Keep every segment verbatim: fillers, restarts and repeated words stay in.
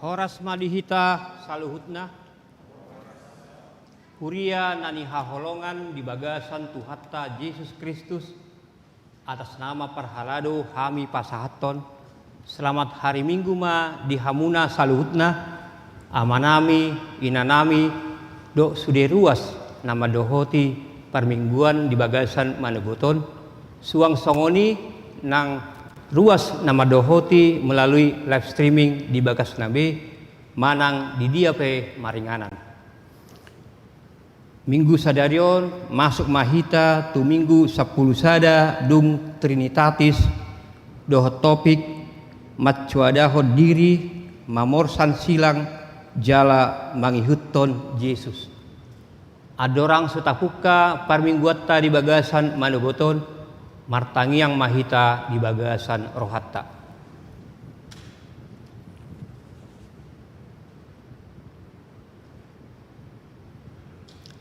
Horas ma di hita saluhutna, huria na nihaholongan di bagasan Tuhanta Jesus Kristus, atas nama parhalado hami pasahathon selamat hari Minggu ma di hamuna saluhutna, amanami, inanami, dohot sude ruas na mandohoti parmingguan di bagasan manogot on, suang songon i nang ruas na mandohoti melalui live streaming di bagasna be manang di dia pe maringanan. Minggu sadari on masuk ma hita tu Minggu sampulu sada dung Trinitatis, dohot topik mansoadahon diri, mamorsan silang, jala mangihuthon Jesus. Andorang so tapungka parmingguanta di bagasan manogot on, martangiang ma hita di bagasan rohanta.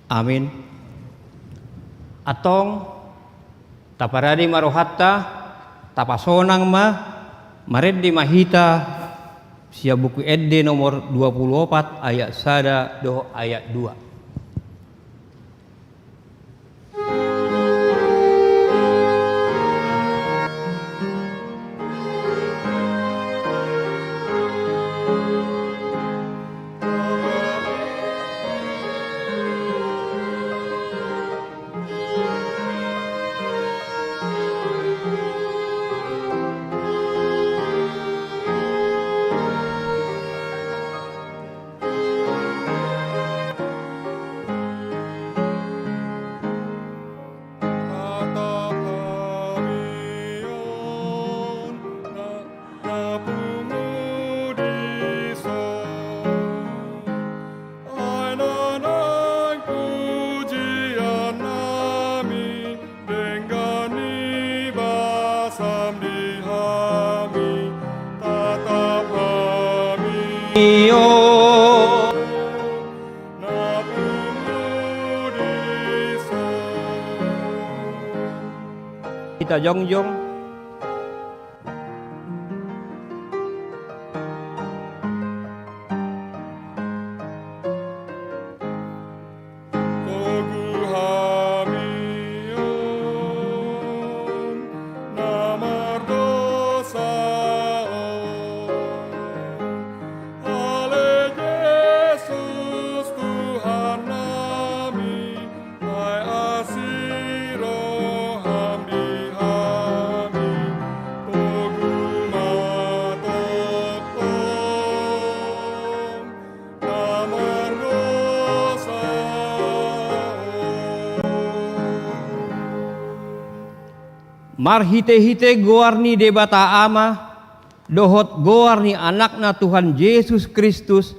Amin. Antong, taparade ma rohanta, tapasonang ma, marende ma hita sian Buku Ende nomor dua pulu opat ayat sada dohot ayat dua. Ai na naeng pujian nami, denggan ni basam di hami, tatap hami on na pungu dison. Hita jongjong. Togu hami on na mardosa on, ale Jesus Tuhan nami, ai asi roham di hami, togu ma tongtong na mardosa on. Marhitehite goar ni Debata Ama, dohot goar ni Anakna Tuhan Jesus Kristus,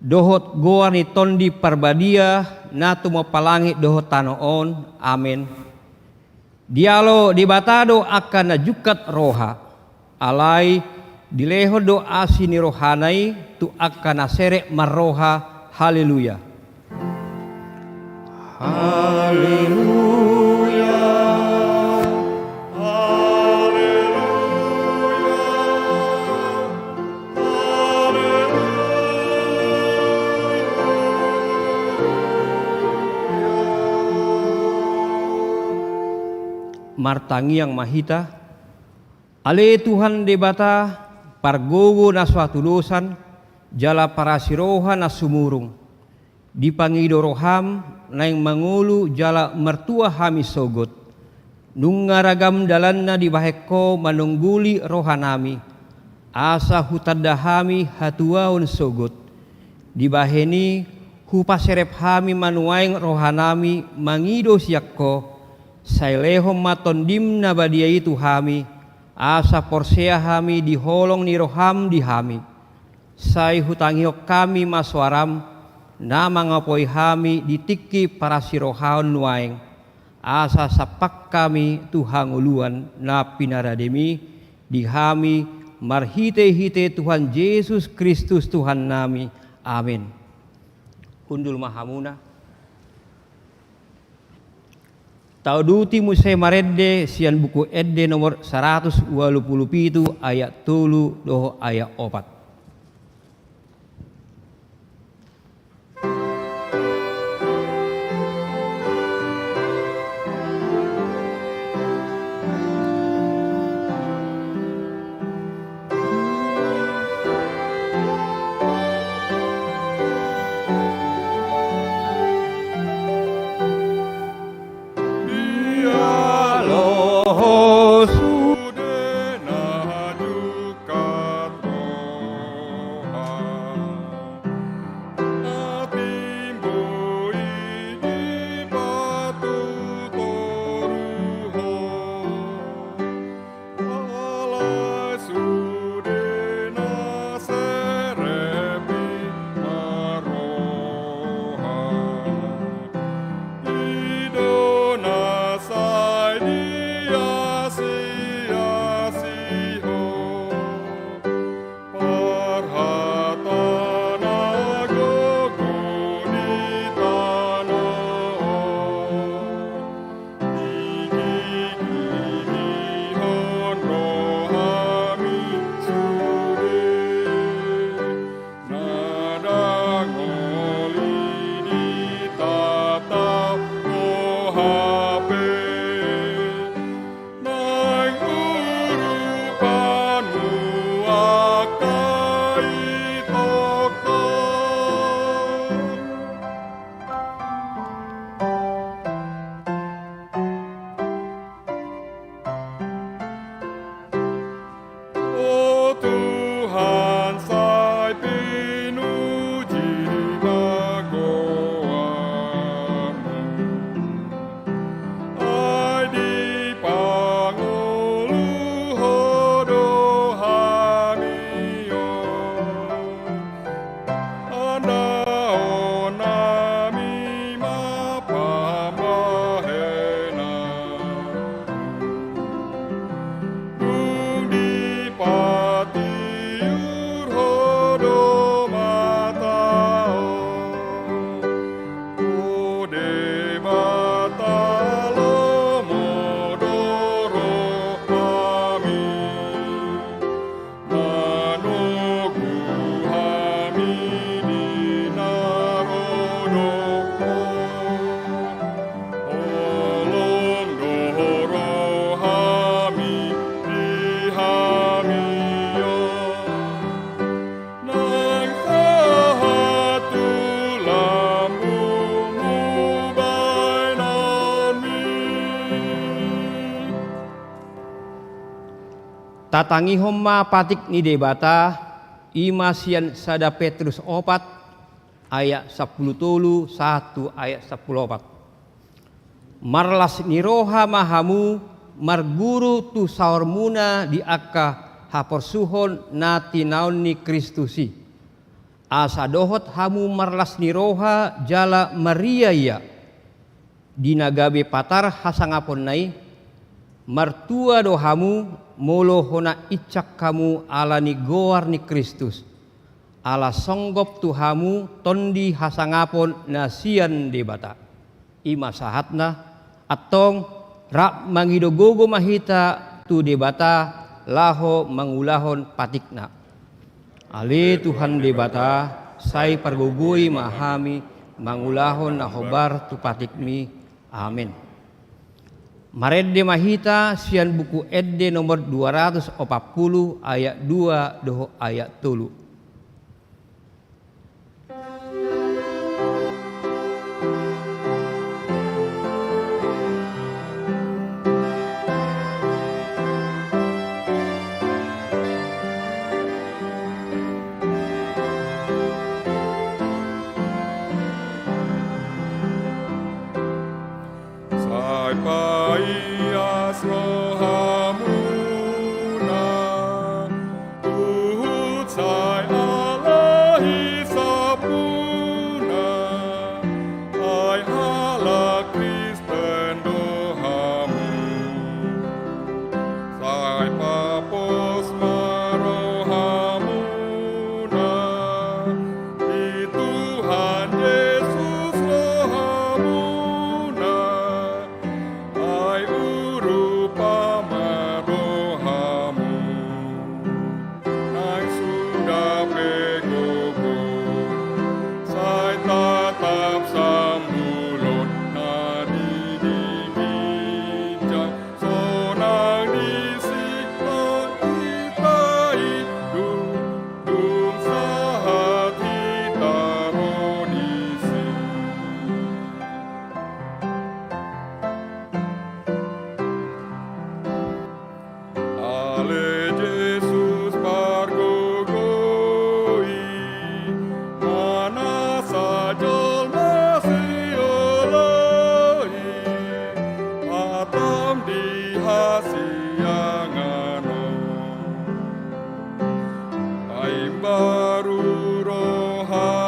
dohot goar ni Tondi Parbadia na tumompa pa langit dohot tano on. Amen. Dialo Debata do angka na jungkat roha, alai dilehon do asi ni rohana i tu angka na serep marroha. Haleluya. Haleluya. Haleluya. Martangiang ma hita. Ale Tuhan Debata, pargogo na so hatudosan, jala parasi roha na sumurung. Dipangido roham naeng mangolu jala martua hami sogot. Nunga ragam dalan na dibahen Ho manongguli rohanami, asa hutanda hami hatuaon sogot. Dibahen i hupaserep hami ma nuaeng rohanami mangido sian Ho, sai lehon ma Tondim na badia i tu hami, asa porsea hami di holong ni roham di hami. Sai hutangihon hami ma soaram, na mangapoi hami di tingki parasirohaon nuaeng, asa sampak hami tu hangoluan na pinarademi di hami marhitehite Tuhan Jesus Kristus Tuhannami. Amen. Hundul ma hamuna. Tauduti muse marende sian Buku Ende nomor saratus ualu pulu pitu ayat tolu dohot ayat opat. Tatangihon ma patik ni Debata, i ma sian sada Petrus opat ayat sampulu tolu sahat tu ayat sampulu opat. Marlas ni roha ma hamu marguru tu saurmuna di angka haporsuhon na tinaon ni Kristus i. Asa dohot hamu marlas ni roha jala mariaia di na gabe patar hasangaponna i. Martua do hamu molo hona incak hamu ala ni goar ni Kristus, ala songgop tu hamu tondi hasangapon na sian Debata. I ma sahatna. Antong, rap mangido gogo ma hita tu Debata laho mangulahon patikna. Ale Tuhan Debata, sai pargogoi ma hami mangulahon na hombar tu patikmi. Amen. Marende ma hita sian Buku Ende nomor dua ratus opat pulu ayat dua dohot ayat tolu. Sai paias rohamuna, huhut sai alai sampurna, ai halak Kristen do hamu. Sai papos ma rohamuna, di Tuhan Jesus rohamuna, ai urupa ma rohamu. Naeng suda pe gogo, sai tatap samulon na di ginjang. Sonang disi ma hita i, dung, dung sahat hita ro disi. Ale Jesus pargogoi, manasa jolma sioloi, patam di hasiangan on. Paimbaru rohanami,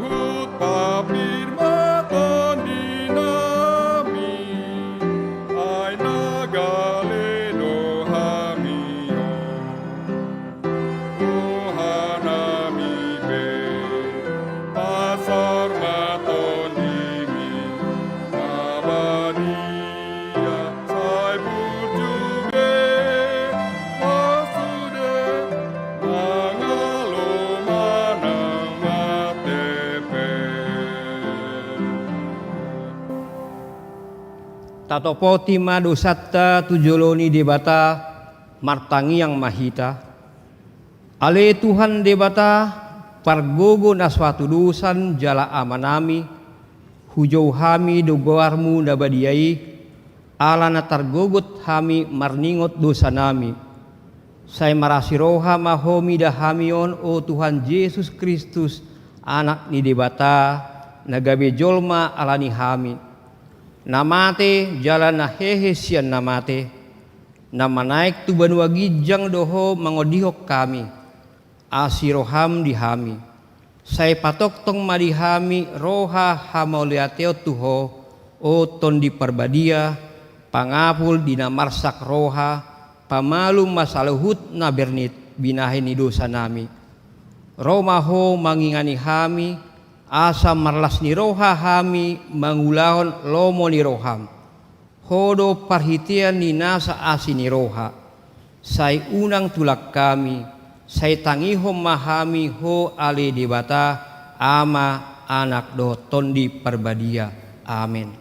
huhut papir ma tondinami, ai na gale do hami on. Rohanami pe, pasar ma tondimi na badia, sai burju be, las sude, mangalo manang mate pe. Tatopoti ma dosanta tu jolo ni Debata, martangiang ma hita. Ale Tuhan Debata, pargogo na so hatudosan jala Amanami, hujou hami do goarmu na badia i, ala na targogot hami marningot dosanami. Sai marasi roha ma Ho mida hami on, o Tuhan Jesus Kristus, Anak ni Debata, na gabe jolma ala ni hami, na mate jala na hehe sian na mate, na manaek tu banua ginjang do Ho mangondihon hami. Asi roham di hami. Sai patongtong ma di hami roha hamauliateon tu Ho, o Tondi Parbadia, pangapul di na marsak roha, pamalum ma saluhut na bernit binahen ni dosanami. Ro ma Ho mangingani hami, asa marlas ni roha hami mangulahon lomo ni roham. Ho do parhitean ni nasa asi ni roha. Sai unang tulang hami, sai tangihon ma hami Ho ale Debata, Ama, Anak dohot Tondi Parbadia. Amen.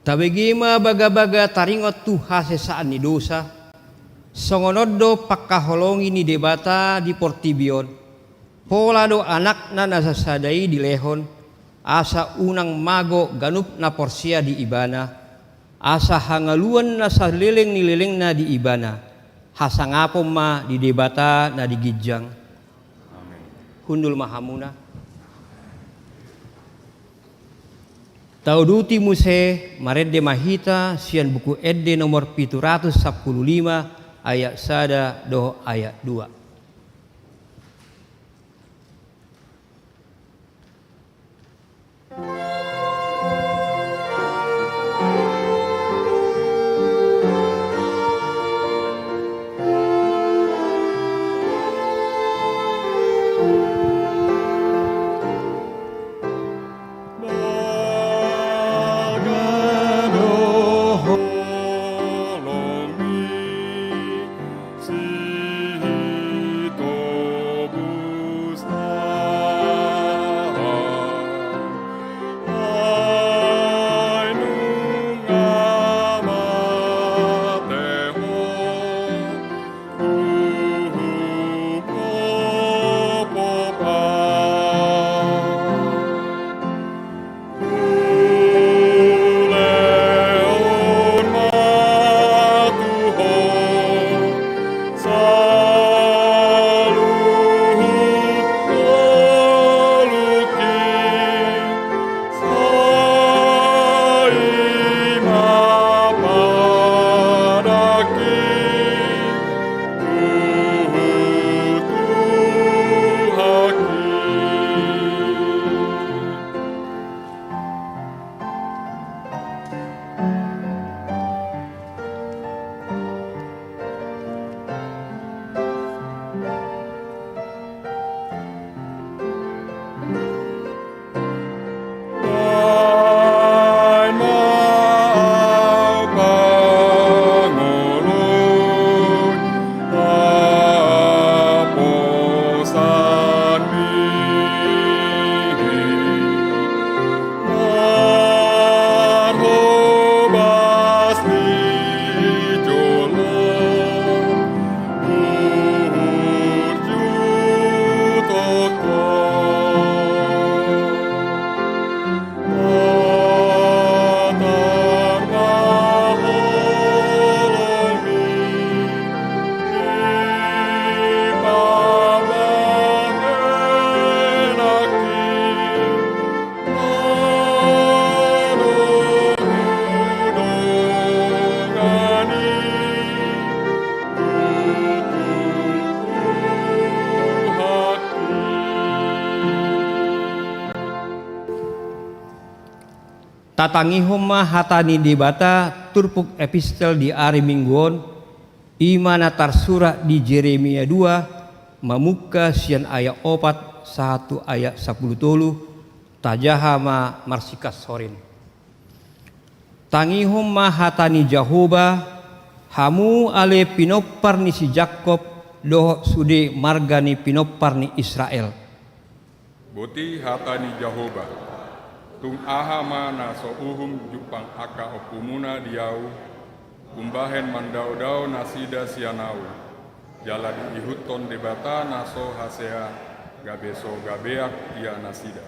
Tabege ma bagabaga taringot tu hasesaan ni dosa, songon on do pangkaholongi ni Debata di portibi on, pola do Anakna na sasada i dilehon, asa unang mago ganup na porsea di Ibana, asa hangaluan na saleleng ni lelengna di Ibana, hasangapon ma di Debata na di ginjang. Amen. Hundul ma hamuna. Tauduti muse, marende ma hita sian Buku Ende nomor pitu ratus sampulu lima, ayat sada dohot ayat dua. Tatangihon ma hata ni Debata turpuk epistel di ari Minggu on, i ma na tarsurat di Jeremia dua, mamungka sian ayat opat sahat tu ayat sampulu tolu, tajaha ma marsingkat sorin. Tangihon ma hata ni Jahowa, hamu ale pinompar ni si Jakkob, dohot sude marga ni pinompar ni Israel. Boti hata ni Jahowa: Tung aha ma na so uhum jumpang angka ompumuna di ahu, umbahen mandaodao nasida sian ahu, jala diihuthon Debata na so hasea, gabe so gabeak ia nasida.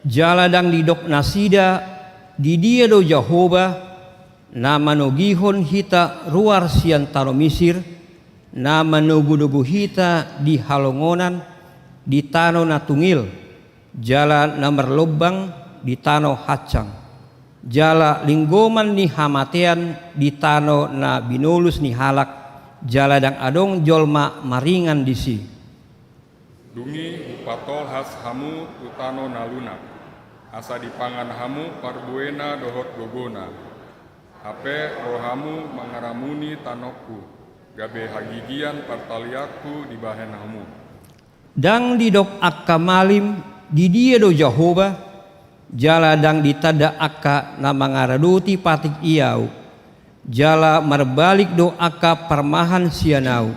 Jala ndang didok nasida, di dia do Jahowa, na manogihon hita ruar sian tano Misir, na manogunogu hita di halongonan, di tano na tungil, jala na marlombang di tano hansang, jala linggoman ni hamatean di tano na binolus ni halak, jala ndang adong jolma maringan disi. Dung i hupatolhas hamu tu tano na lunak, asa dipangan hamu parbuena dohot gogona. Hape ro hamu mangaramuni tanongku, gabe hagigian partalianku dibahen hamu. Ndang didok angka malim, di dia do Jahowa, jala ndang ditanda angka na mangaradoti patik i ahu, jala marbalik do angka parmahan sian ahu,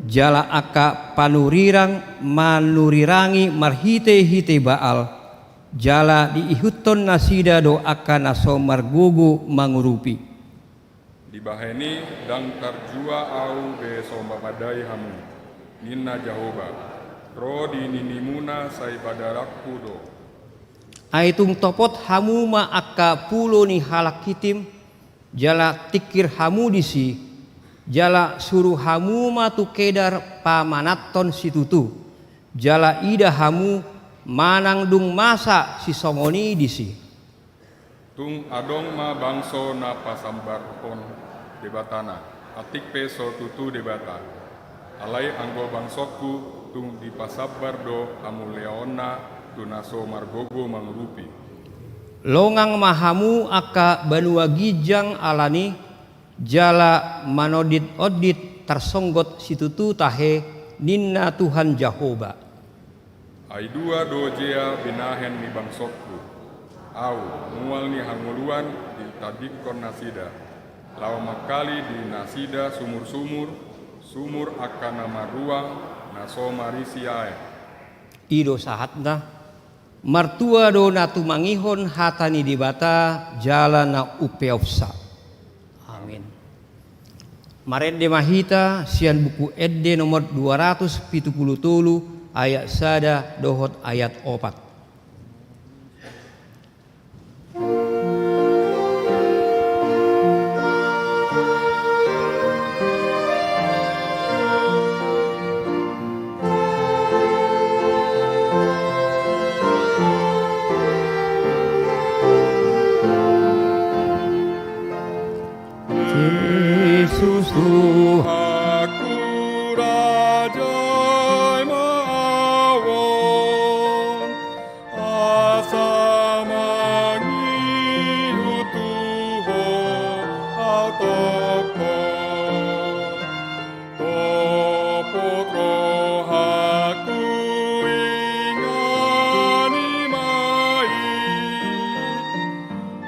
jala angka panurirang manurirangi marhitehite Baal, jala diihuthon nasida do angka na so margogo mangurupi. Dibahen i ndang tarjua ahu be so mamadai hamu, ninna Jahowa, ro di ninimuna sai badarangku do. Ai tung topot hamu ma angka pulo ni halak Kitim, jala tingkir hamu disi, jala suru hamu ma tu Kedar pamananhon situtu, jala ida hamu manang dung masa sisongon i disi. Tung adong ma bangso na pasambarhon debatana, atik pe so tutu debata. Alai anggo bangsongku tung dipasambar do hamuliaonna tu na so margogo mangurupi. Longang ma hamu angka banua ginjang alani, jala manonditondit tarsonggot situtu tahe, ninna Tuhan Jahowa. Ai dua do jea binahen ni bangsongku. Ahu, mual ni hangoluan ditadingkon nasida, laho mangkali di nasida sumursumur, sumur angka na marruang na so marisi aek. I do sahatna. Martua do na tumangihon hata ni Debata jala na umpeopsa. Amin. Marende ma hita sian Buku Ende nomor dua ratus pitu pulu tolu, ayat sada dohot ayat opat. Jesus Tuhanku, Raja i ma ahu on, asa mangihut tu Ho ahu tongtong. Topot rohangku, ingani ma i,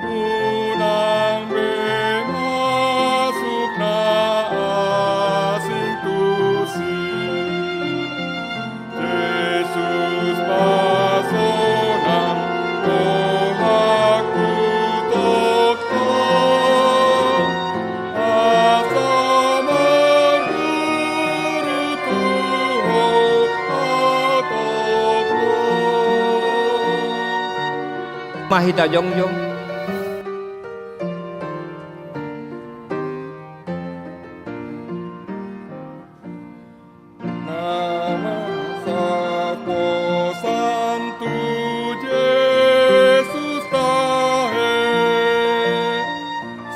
unang be masuk na asing tusi. Jesus pasonang rohangku tongtong, asa marguru tu Ho ahu tongtong. Ma hita jongjong. Na marsaposan tu Jesus tahe,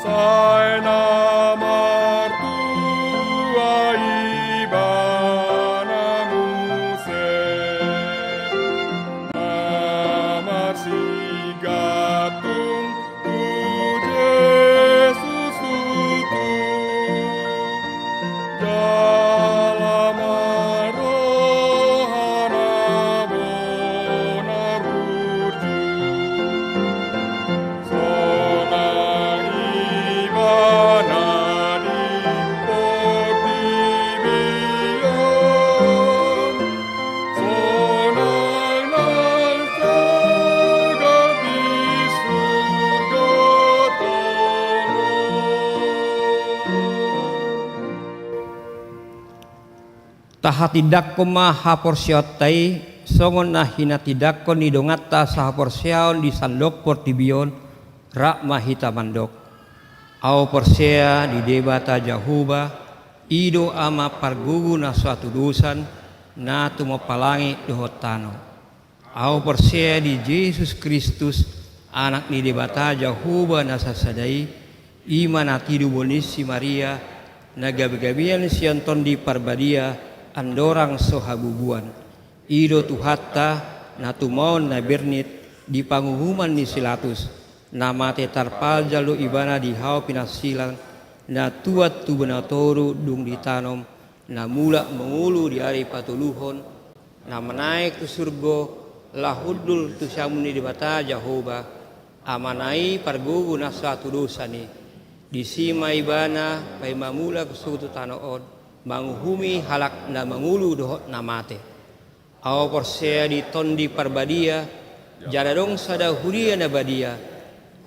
sai na martua ibana muse, na marsigantung tu Jesus tutu, jala marroha na bona burju. Sonang ibana di portibi on, sonang nang sagat di surgo tano. Tahatindangkon ma haporseaonta i, songon na hinatindangkon ni donganta sahaporseaon di sandok portibi on, rap ma hita mandok. Ahu porsea di Debata Jahowa, i do Ama pargogo na so hatudosan, na tumompa langit dohot tano. Ahu porsea di Jesus Kristus, Anak ni Debata Jahowa na sasada i, i ma na tinubuhon ni si Maria, na gabegabean sian Tondi Parbadia, andorang so habubuan. I do Tuhanta, na tumaon na bernit, di panguhuman ni si Latus, na mate tarpaljal do ibana di hau pinansilang, na tuat tubu na toru dung ditanom, na mulak mangolu di ari patoluhon, na manaek tu surgo, laho hundul tu siamun ni Debata Jahowa, Amana i pargogo na so hatudosan i. Disi ma ibana paima mulak sogot tu tano on, manguhumi halak na mangolu dohot na mate. Ahu porsea di Tondi Parbadia, Jala adong sada huria na badia,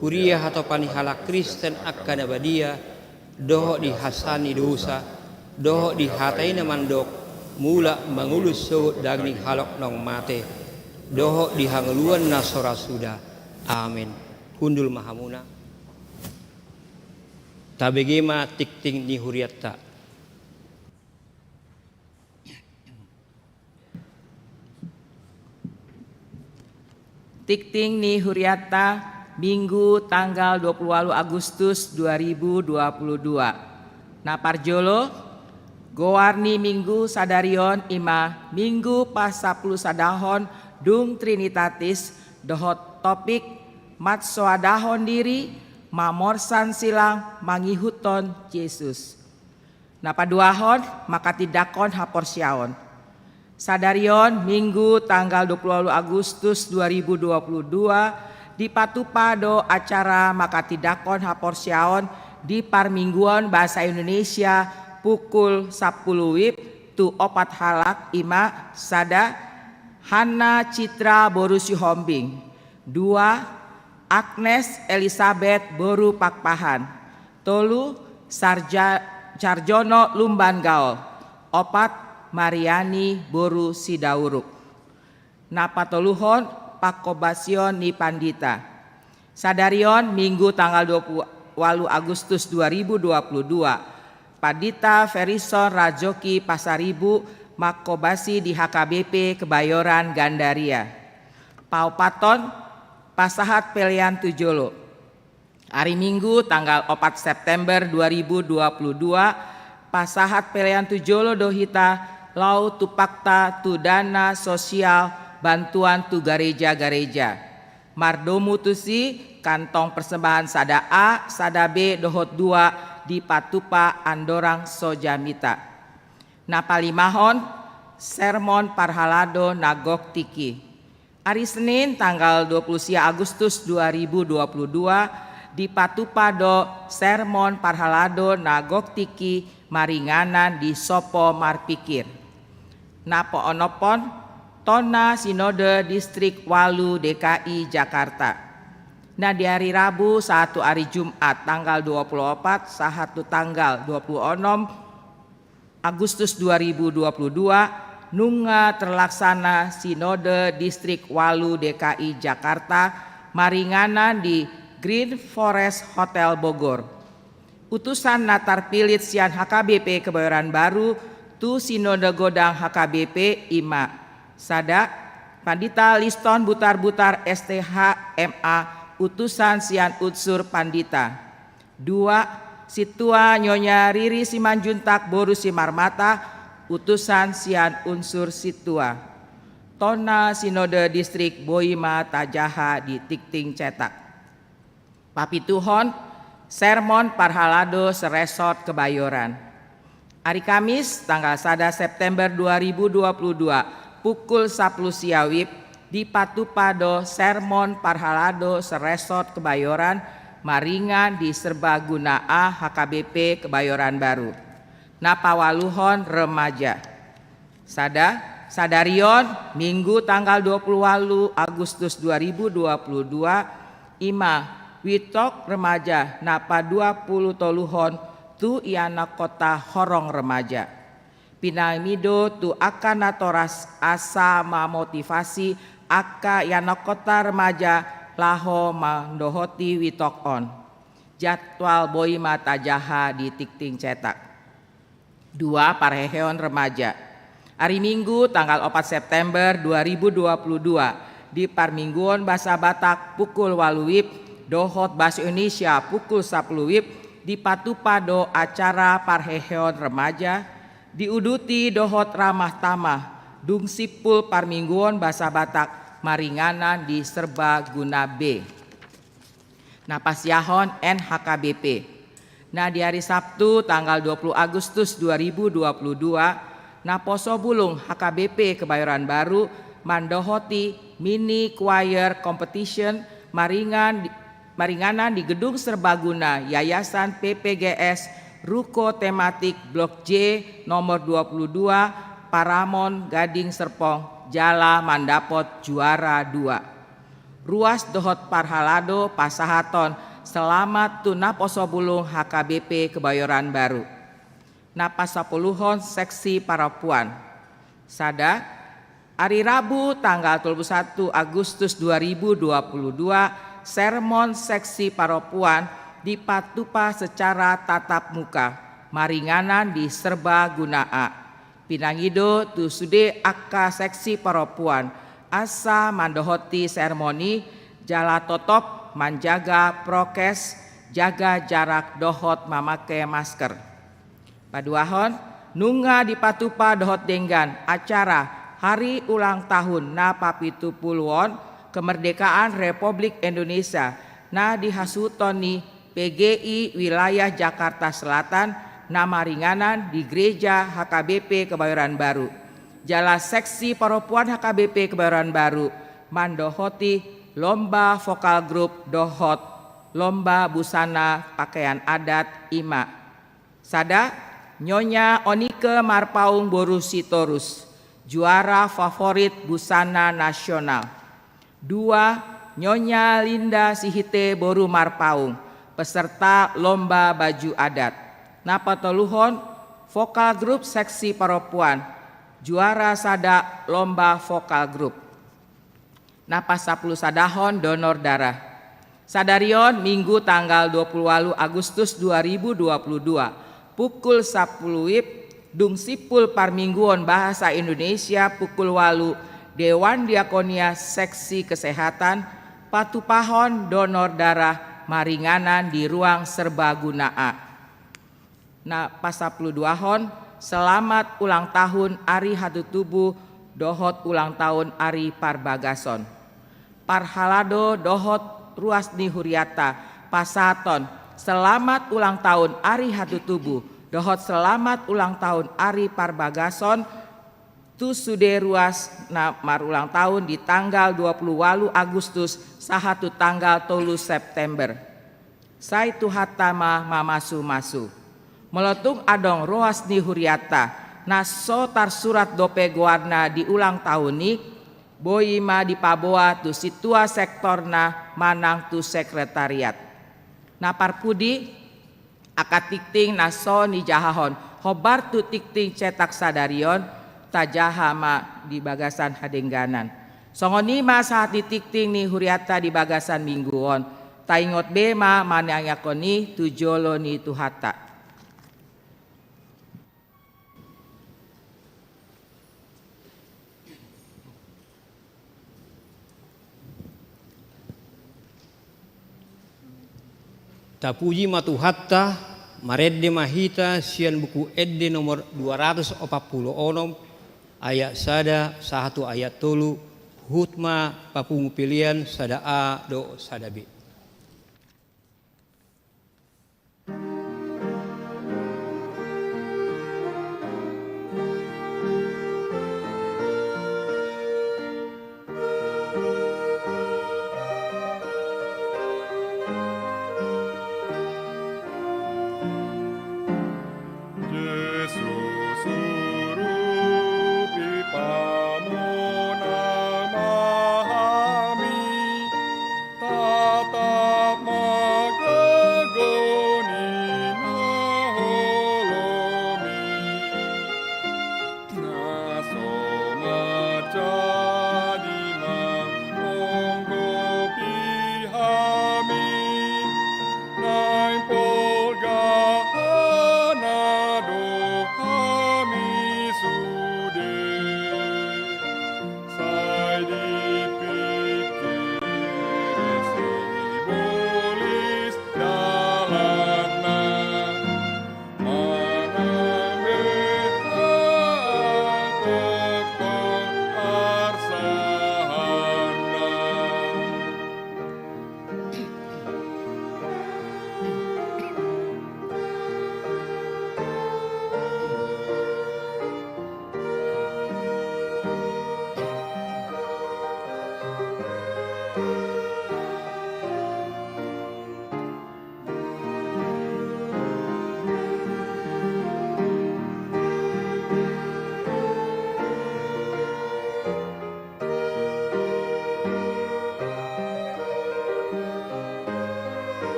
huria hatopan ni halak Kristen angka na badia, dohot di hasaan ni dosa, dohot di hata i na mandok, mulak mangolu sogot daging ni halak naung mate, dohot di hangoluan na so ra suda. Amen. Hundul ma hamuna. Tabege ma tingting ni hurianta. Tingting ni hurianta, Minggu tanggal dua puluh ualu Agustus dua ribu dua puluh dua. Na parjolo, goar ni Minggu sadari on i ma Minggu pasampulusadahon dung Trinitatis, dohot topik: Mansoadahon diri, mamorsan silang mangihuthon Jesus. Na paduahon, manghatindanghon haporseaon. Sadari on, Minggu tanggal dua puluh ualu Agustus dua ribu dua puluh dua, dipatupa do acara manghatindanghon haporseaon di parmingguon bahasa Indonesia pukul sampulu WIB tu opat halak, i ma: sada, Hanna Citra boru Sihombing; dua, Agnes Elizabeth boru Pakpahan; tolu, Sarja-, Sarjono Lumban Gaol; opat, Mariani boru Sidauruk. Na patoluhon, panghobasion ni pandita. Sadari on, Minggu tanggal dua puluh ualu Agustus dua ribu dua puluh dua, Pandita Ferison Rajoki Pasaribu manghobasi di H K B P Kebayoran Gandaria. Paopathon, pasahat pelean tu jolo. Ari Minggu tanggal opat September dua ribu dua puluh dua, pasahat pelean tu jolo do hita laho tumpakta tu dana sosial bantuan tu gareja-gareja. Mardomu tusi, kantong persembahan sada A, sada B dohot dua dipatupa andorang so jamita. Na palimahon, sermon parhalado na gok tingki. Ari Senin tanggal dua puluh sia Agustus dua ribu dua puluh dua, dipatupa do sermon parhalado na gok tingki maringanan di Sopo Marpikir. Na paonomhon, tona Sinode Distrik ualu D K I Jakarta. Na di ari Rabu sahat tu ari Jumat tanggal dua puluh opat sahat tu tanggal dua puluh onom Agustus dua ribu dua puluh dua, nunga terlaksana Sinode Distrik ualu D K I Jakarta maringanan di Green Forest Hotel Bogor. Utusan na tarpilit sian H K B P Kebayoran Baru tu Sinode Godang H K B P i ma: sada, Pandita Liston Butarbutar S T H M A, utusan sian unsur pandita; dua, Sintua Nyonya Riri Simanjuntak boru Simarmata, utusan sian unsur sintua. Tona Sinode Distrik boi ma tajaha di tingting cetak. Papituhon, sermon parhalado seresort Kebayoran. Ari Kamis tanggal sada September dua ribu dua puluh dua, pukul sampulu sia WIB, dipatupa do sermon parhalado seresort Kebayoran maringan di Serbaguna A H K B P Kebayoran Baru. Na paualuhon, remaja. Sada, sadari on, Minggu tanggal dua puluh ualu Agustus dua ribu dua puluh dua, i ma witok remaja na paduapuluh toluhon tu ianakhonta horong remaja. Pinamido tu angka natoras asa mamotivasi angka ianakhonta remaja laho mandohoti witok on. Jadwal boi ma tajaha di tingting cetak. Dua, parheheon remaja. Ari Minggu tanggal opat September dua ribu dua puluh dua, di parmingguon bahasa Batak pukul ualu WIB dohot bahasa Indonesia pukul sampulu WIB, dipatupa do acara parheheon remaja, diuduti dohot ramah tamah, dung simpul parmingguon bahasa Batak maringanan di Serbaguna B. Na pasiahon N H K B P. Na di ari Sabtu tanggal dua puluh Agustus dua ribu dua puluh dua, naposo bulung H K B P Kebayoran Baru mandohoti mini choir competition maringan di, maringanan di Gedung Serbaguna Yayasan P P G S, ruko tematik Blok J, nomor dua puluh dua, Paramon, Gading Serpong, jala mandapot juara dua. ruas dohot parhalado pasahathon selamat tu naposo bulung H K B P Kebayoran Baru. Na pasapuluhon, seksi parompuan. Sada, ari Rabu tanggal tolu puluh satu Agustus dua ribu dua puluh dua, sermon seksi parompuan dipatupa secara tatap muka, maringanan di Serbaguna A. Pinangido tu sude angka seksi parompuan, asa mandohoti sermon i jala totop manjaga prokes, jaga jarak dohot mamake masker. Paduahon, nunga dipatupa dohot denggan acara hari ulang tahun na papitu puluhon kemerdekaan Republik Indonesia na dihasuhuton ni P G I wilayah Jakarta Selatan na maringanan di Gereja H K B P Kebayoran Baru. Jala seksi parompuan H K B P Kebayoran Baru mandohoti lomba vokal grup dohot lomba busana pakaian adat, i ma. Sada, Nyonya Onike Marpaung boru Sitorus, juara favorit busana nasional. Dua, Nyonya Linda Sihite boru Marpaung, peserta lomba baju adat. Na patoluhon, vokal grup seksi parompuan, juara sada lomba vokal grup. Na pasapulusadahon, donor darah. Sadari on, Minggu tanggal dua puluh walu Agustus dua ribu dua puluh dua, pukul sapuluh wib, dung simpul parmingguon bahasa Indonesia pukul walu, Dewan Diakonia Seksi Kesehatan patupahon donor darah maringanan di ruang Serbaguna A. Na pasapuluduahon, selamat ulang tahun ari hatutubu dohot ulang tahun ari parbagason. Parhalado dohot ruas ni huriata pasahathon selamat ulang tahun ari hatutubu dohot selamat ulang tahun ari parbagason tu sude ruas na marulang tahun di tanggal dua puluh walu Agustus sahat tu tanggal tolu September. Sai Tuhanta ma mamasumasu. Molo tung adong ruas ni huriata na so tarsurat dope goarna di ulang tahun i, boi ma dipaboa tu sintua sektorna manang tu sekretariat. Na parpudi, angka tingting na so nijahahon hombar tu tingting cetak sadari on, tajaha ma di bagasan hadengganan. Songon i ma sahat ni tingting ni huriata di bagasan Minggu on. Taingot be ma manangihon i tu jolo ni Tuhanta. Tapuji ma Tuhanta, marende ma hita sian Buku Ende nomor dua ratus opat puluh onom, ayat sada sahat tu ayat tolu, huhut ma papungu pelean sada A dohot sada B.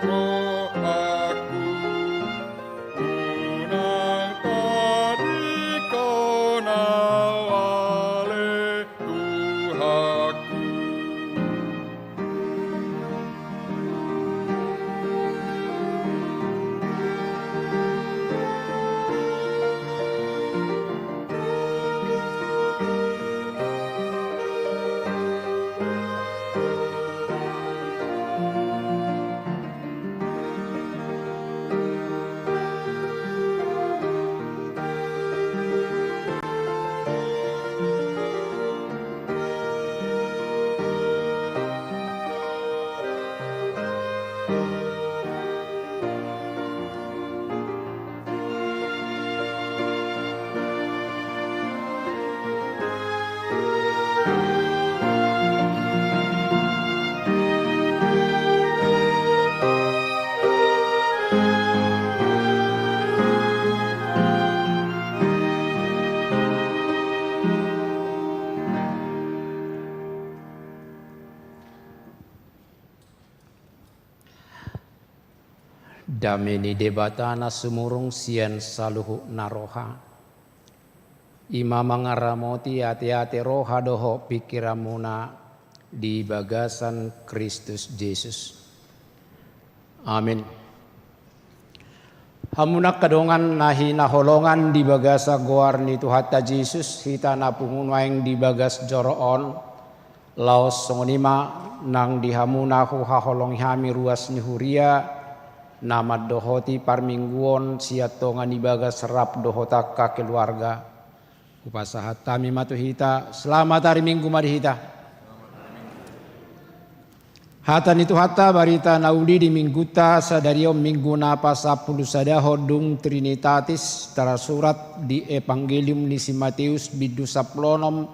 rohangku, unang tadingkon au ale Tuhanku. Dame ni Debata na sumurung sian saluhutna roha, i ma mangaramoti ateate roha dohot pingkiranmuna di bagasan Kristus Jesus. Amin. Hamu angka dongan na hinaholongan di bagasan goar ni Tuhanta Jesus, hita na pungu nuaeng di bagas joro on, laos songon i ma nang di hamu na huhaholongi hami ruas ni huria na mandohoti parmingguon sian tonga ni bagas rap dohot angka keluarga. Hupasahat hami ma tu hita, selamat ari Minggu ma di hita. Hata ni Tuhanta, barita na uli di Minggunta sadari on, Minggu na pasampulu sada dung Trinitatis, tarsurat di Evangelium ni si Mateus, bindu sampulu onom,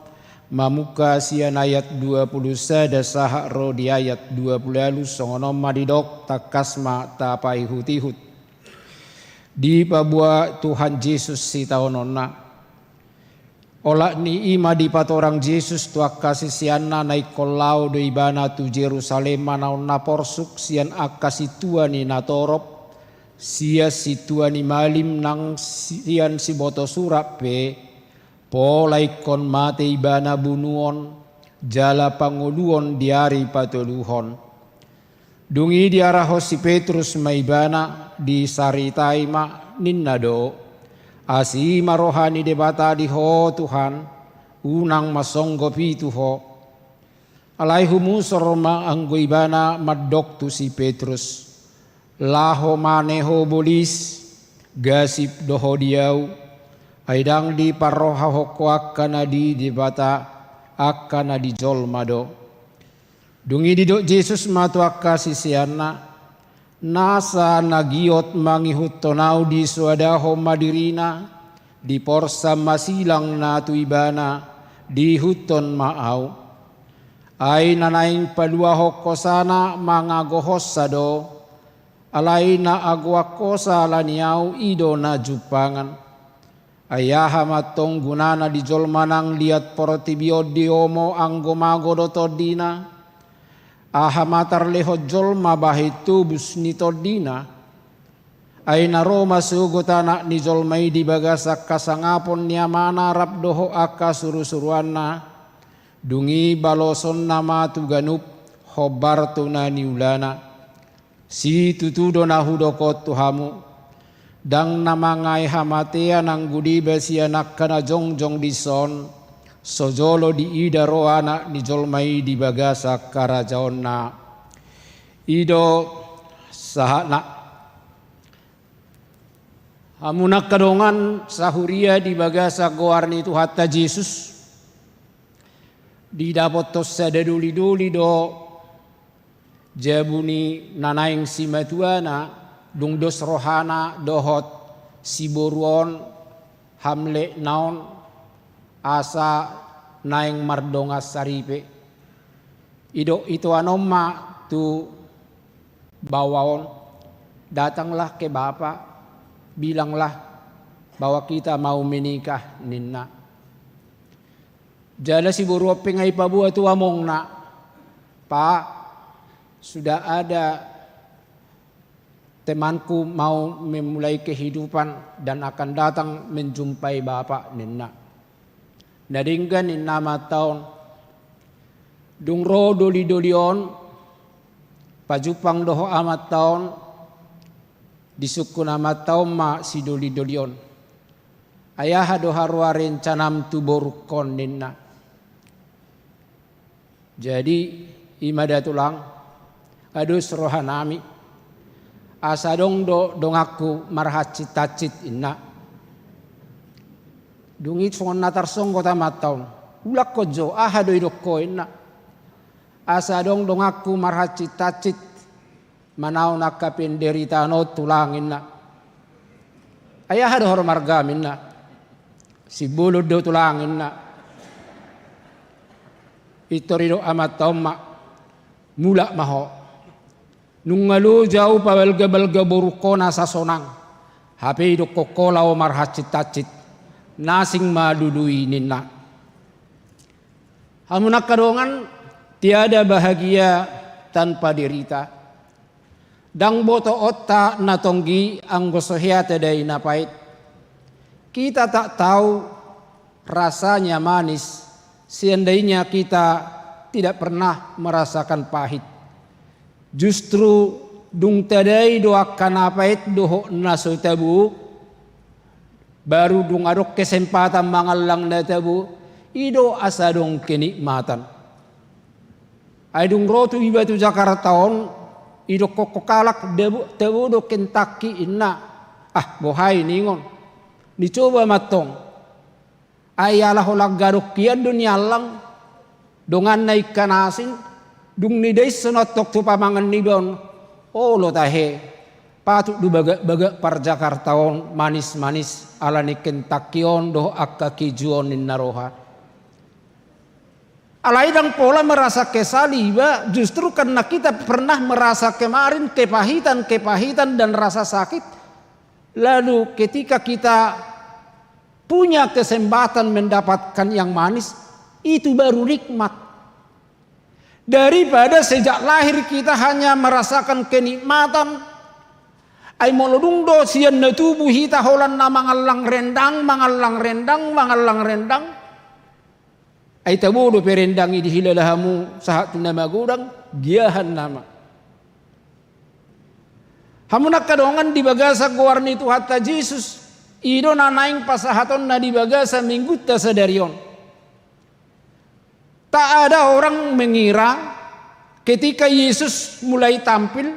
mamungka sian ayat dua pulu sada sahat ro di ayat dua pulu ualu. Songon on ma didok, tangkas ma tapaihutihut. Dipaboa Tuhan Jesus sitaononna. Olat ni i ma dipatorang Jesus tu angka siseanna, na ingkon laho do ibana tu Jerusalem manaon na porsuk sian angka sintua ni natorop, sian sintua ni malim nang sian siboto surat pe, pola ingkon mate ibana bunuon, jala pangoluon di ari patoluhon. Dung i diarahon si Petrus ma ibana, disaritai ma, ninna do: Asi ma roha ni Debata di ho Tuhan, unang ma songgop i tu ho. Alai humusor ma anggo ibana mandok tu si Petrus: Laho ma ne ho bolis, gasip do ho di ahu, ai ndang diparrohahon ho angka na di Debata, angka na di jolma do. Dung i didok Jesus ma tu angka siseanna: Nasa na giot mangihuthon ahu disoadahon ma dirina, diporsan ma silang na tu ibana, diihuthon ma ahu. Ai na naeng paluahon hosana mangagohonsa do, alai na agoan hosa ala ni ahu i do na jumpangan. Ai aha ma antong gunana di jolma nang liat portibi on diomo anggo mago do tondina? Aha ma tarlehon jolma bahen tobus ni tondina? Ai na ro ma sogot Anak ni jolma i di bagasan hasangapon ni Amana rap dohot angka surusuruanna, dung i balosonna ma tu ganup, hombar tu na niulana. Situtu do na hudok on tu hamu: Ndang na mangae hamatean anggo deba sian angka na jongjong dison, so jolo diida ro Anak ni jolma i di bagasan harajaonna. I do sahatna. Hamu angka dongan sahuria di bagasan goar ni Tuhanta Jesus, didapothon sada dolidoli do jabu ni na naeng simatuana, dung dos rohana dohot siboru on, hamletna on, asa naeng mardongan saripe. Didok itoan on ma tu baoa on: Datanglah ke Bapa, bilanglah bahwa kita mau menikah, ninna. Jala siboru on pe nga dipaboa tu amongna: Pak, sudah ada Temanku mau memulai kehidupan dan akan datang menjumpai Bapa, ninna. Na denggan, ninna amanta on. Dung ro doli-doli on, pajumpang dohot amanta on, disungkun amanta on ma sidoli-doli on. Ai aha do haroa rencanam tu borungkon, ninna. Jadi, i ma da tulang, adus rohanami. Asa adong do donganku marhansit-hansit, inna. Dung i songon na tarsonggot amanta on. Ulakkon jo, aha do idok ho, inna. Asa adong donganku marhansit-hansit. Manaon angka penderitaan on tulang, inna. Ai aha do haroa margam, inna. Simbolon do tulang, inna. Pintor idok amanta on ma. Mulak ma ho. Nunga loja ahu pabalga-balga borungkon asa sonang. Hape idokkon ho laho marhansit-hansit. Na asing ma lului, ninna. Hamu angka dongan, tiada bahagia tanpa derita. Ndang botoonta na tonggi anggo so hea tadai na pait. Kita tak tahu rasanya manis seandainya kita tidak pernah merasakan pahit. Justru dung tadai do angka na pait dohot na so tabo, baru dung adong kesempatan mangallang na tabo, i do asa adong kenikmatan. Ai dung ro tu iba tu Jakarta on, idokkon halak, tabo, tabo do Kentucky, inna. Ah, boha i ningon. Nicoba ma antong. Ai ala holan gadok hian do niallang, donganna ingkon asing, dung nidaishon antong tu pamangan niba on, olo tahe, patut do bagak-bagak par Jakarta on, manis-manis, ala ni Kentucky on dohot angka keju on, ninna roha. Alai ndang pola merasa kesal iba, justru karena kita pernah merasa kemarin kepahitan-kepahitan dan rasa sakit, lalu ketika kita punya kesempatan mendapatkan yang manis, itu baru nikmat. Daripada sejak lahir kita hanya merasakan kenikmatan, ai molo dung do sian na tubu hita holan na mangallang rendang, mangallang rendang, mangallang rendang, ai tabo dope rendang i dihilala hamu sahat tu na magodang, giahan nama. Hamu angka dongan, di bagasan goar ni Tuhanta Jesus, i do na naeng pasahatonna di bagasan minggunta sadari on. Tak ada orang mengira ketika Yesus mulai tampil,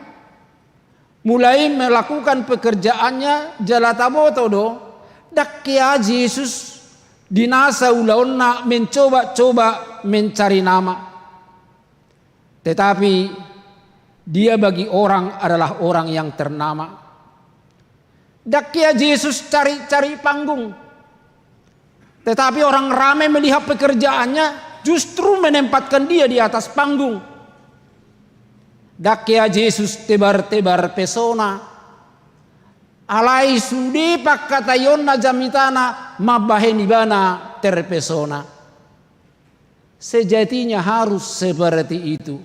mulai melakukan pekerjaannya, jala taboto do, ndang hea Jesus di nasa ulaonna mencoba-coba mencari nama. Tetapi dia bagi orang adalah orang yang ternama. Ndang hea Jesus cari-cari panggung. Tetapi orang ramai melihat pekerjaannya, justru menempatkan dia di atas panggung. Ndang hea Jesus tebar-tebar pesona. Alai sude pangkataionna jamitana mambahen ibana terpesona. Sejatinya harus seperti itu.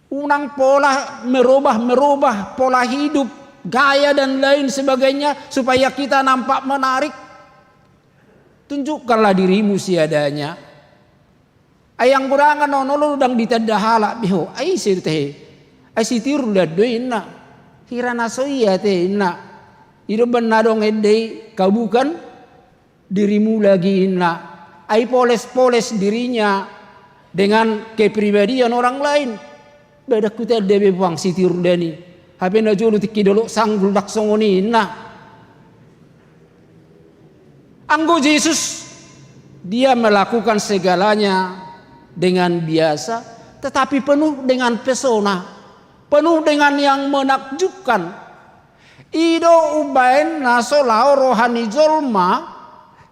Unang pola merubah-merubah pola hidup, gaya dan lain sebagainya supaya kita nampak menarik. Tunjukkanlah dirimu seadanya. Ai anggo dang, na olo do dang ditanda halak, beho, ai ise do tahe. Ai sitirulan do inna. Hira na so ia te inna. I do umbahen na adong ende i, kau bukan dirimu lagi inna. Ai poles-poles dirinya dengan kepribadian orang lain. Ba dang hutanda be puang sitirulan i. Hape na jolo tingki dolok sanggul dang songon i inna. Anggo Jesus, dia melakukan segalanya dengan biasa, tetapi penuh dengan pesona, penuh dengan yang menakjubkan. I do umbahen na so lao roha ni jolma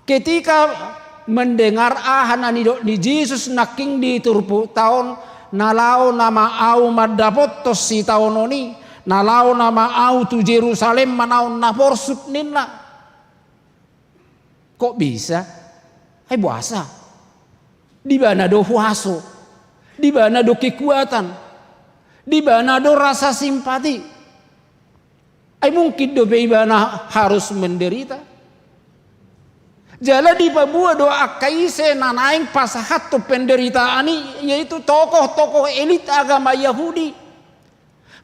ketika mendengar aha na nidok ni Jesus nangkin di turpukta on, na laho nama ahu mandapothon sitaonon i, na laho nama ahu tu Jerusalem manaon na porsuk ninna. Kok bisa? Ai boasa? Di ibana do huaso, di ibana do kekuatan, di ibana do rasa simpati. Ai mungkin dope ibana harus menderita. Jala dipaboa do angka ise na naeng pasahathon penderitaan i, yaitu tokoh-tokoh elit agama Yahudi.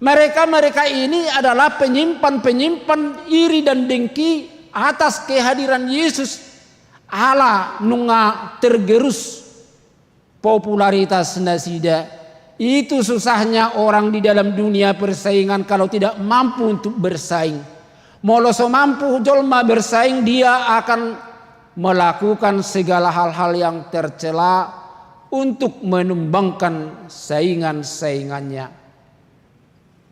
Mereka-mereka ini adalah penyimpan-penyimpan iri dan dengki atas kehadiran Yesus. Ala nunga tergerus popularitas nasida. Itu susahnya orang di dalam dunia persaingan kalau tidak mampu untuk bersaing. Molo so mampu jolma bersaing, dia akan melakukan segala hal-hal yang tercela untuk menumbangkan saingan-saingannya.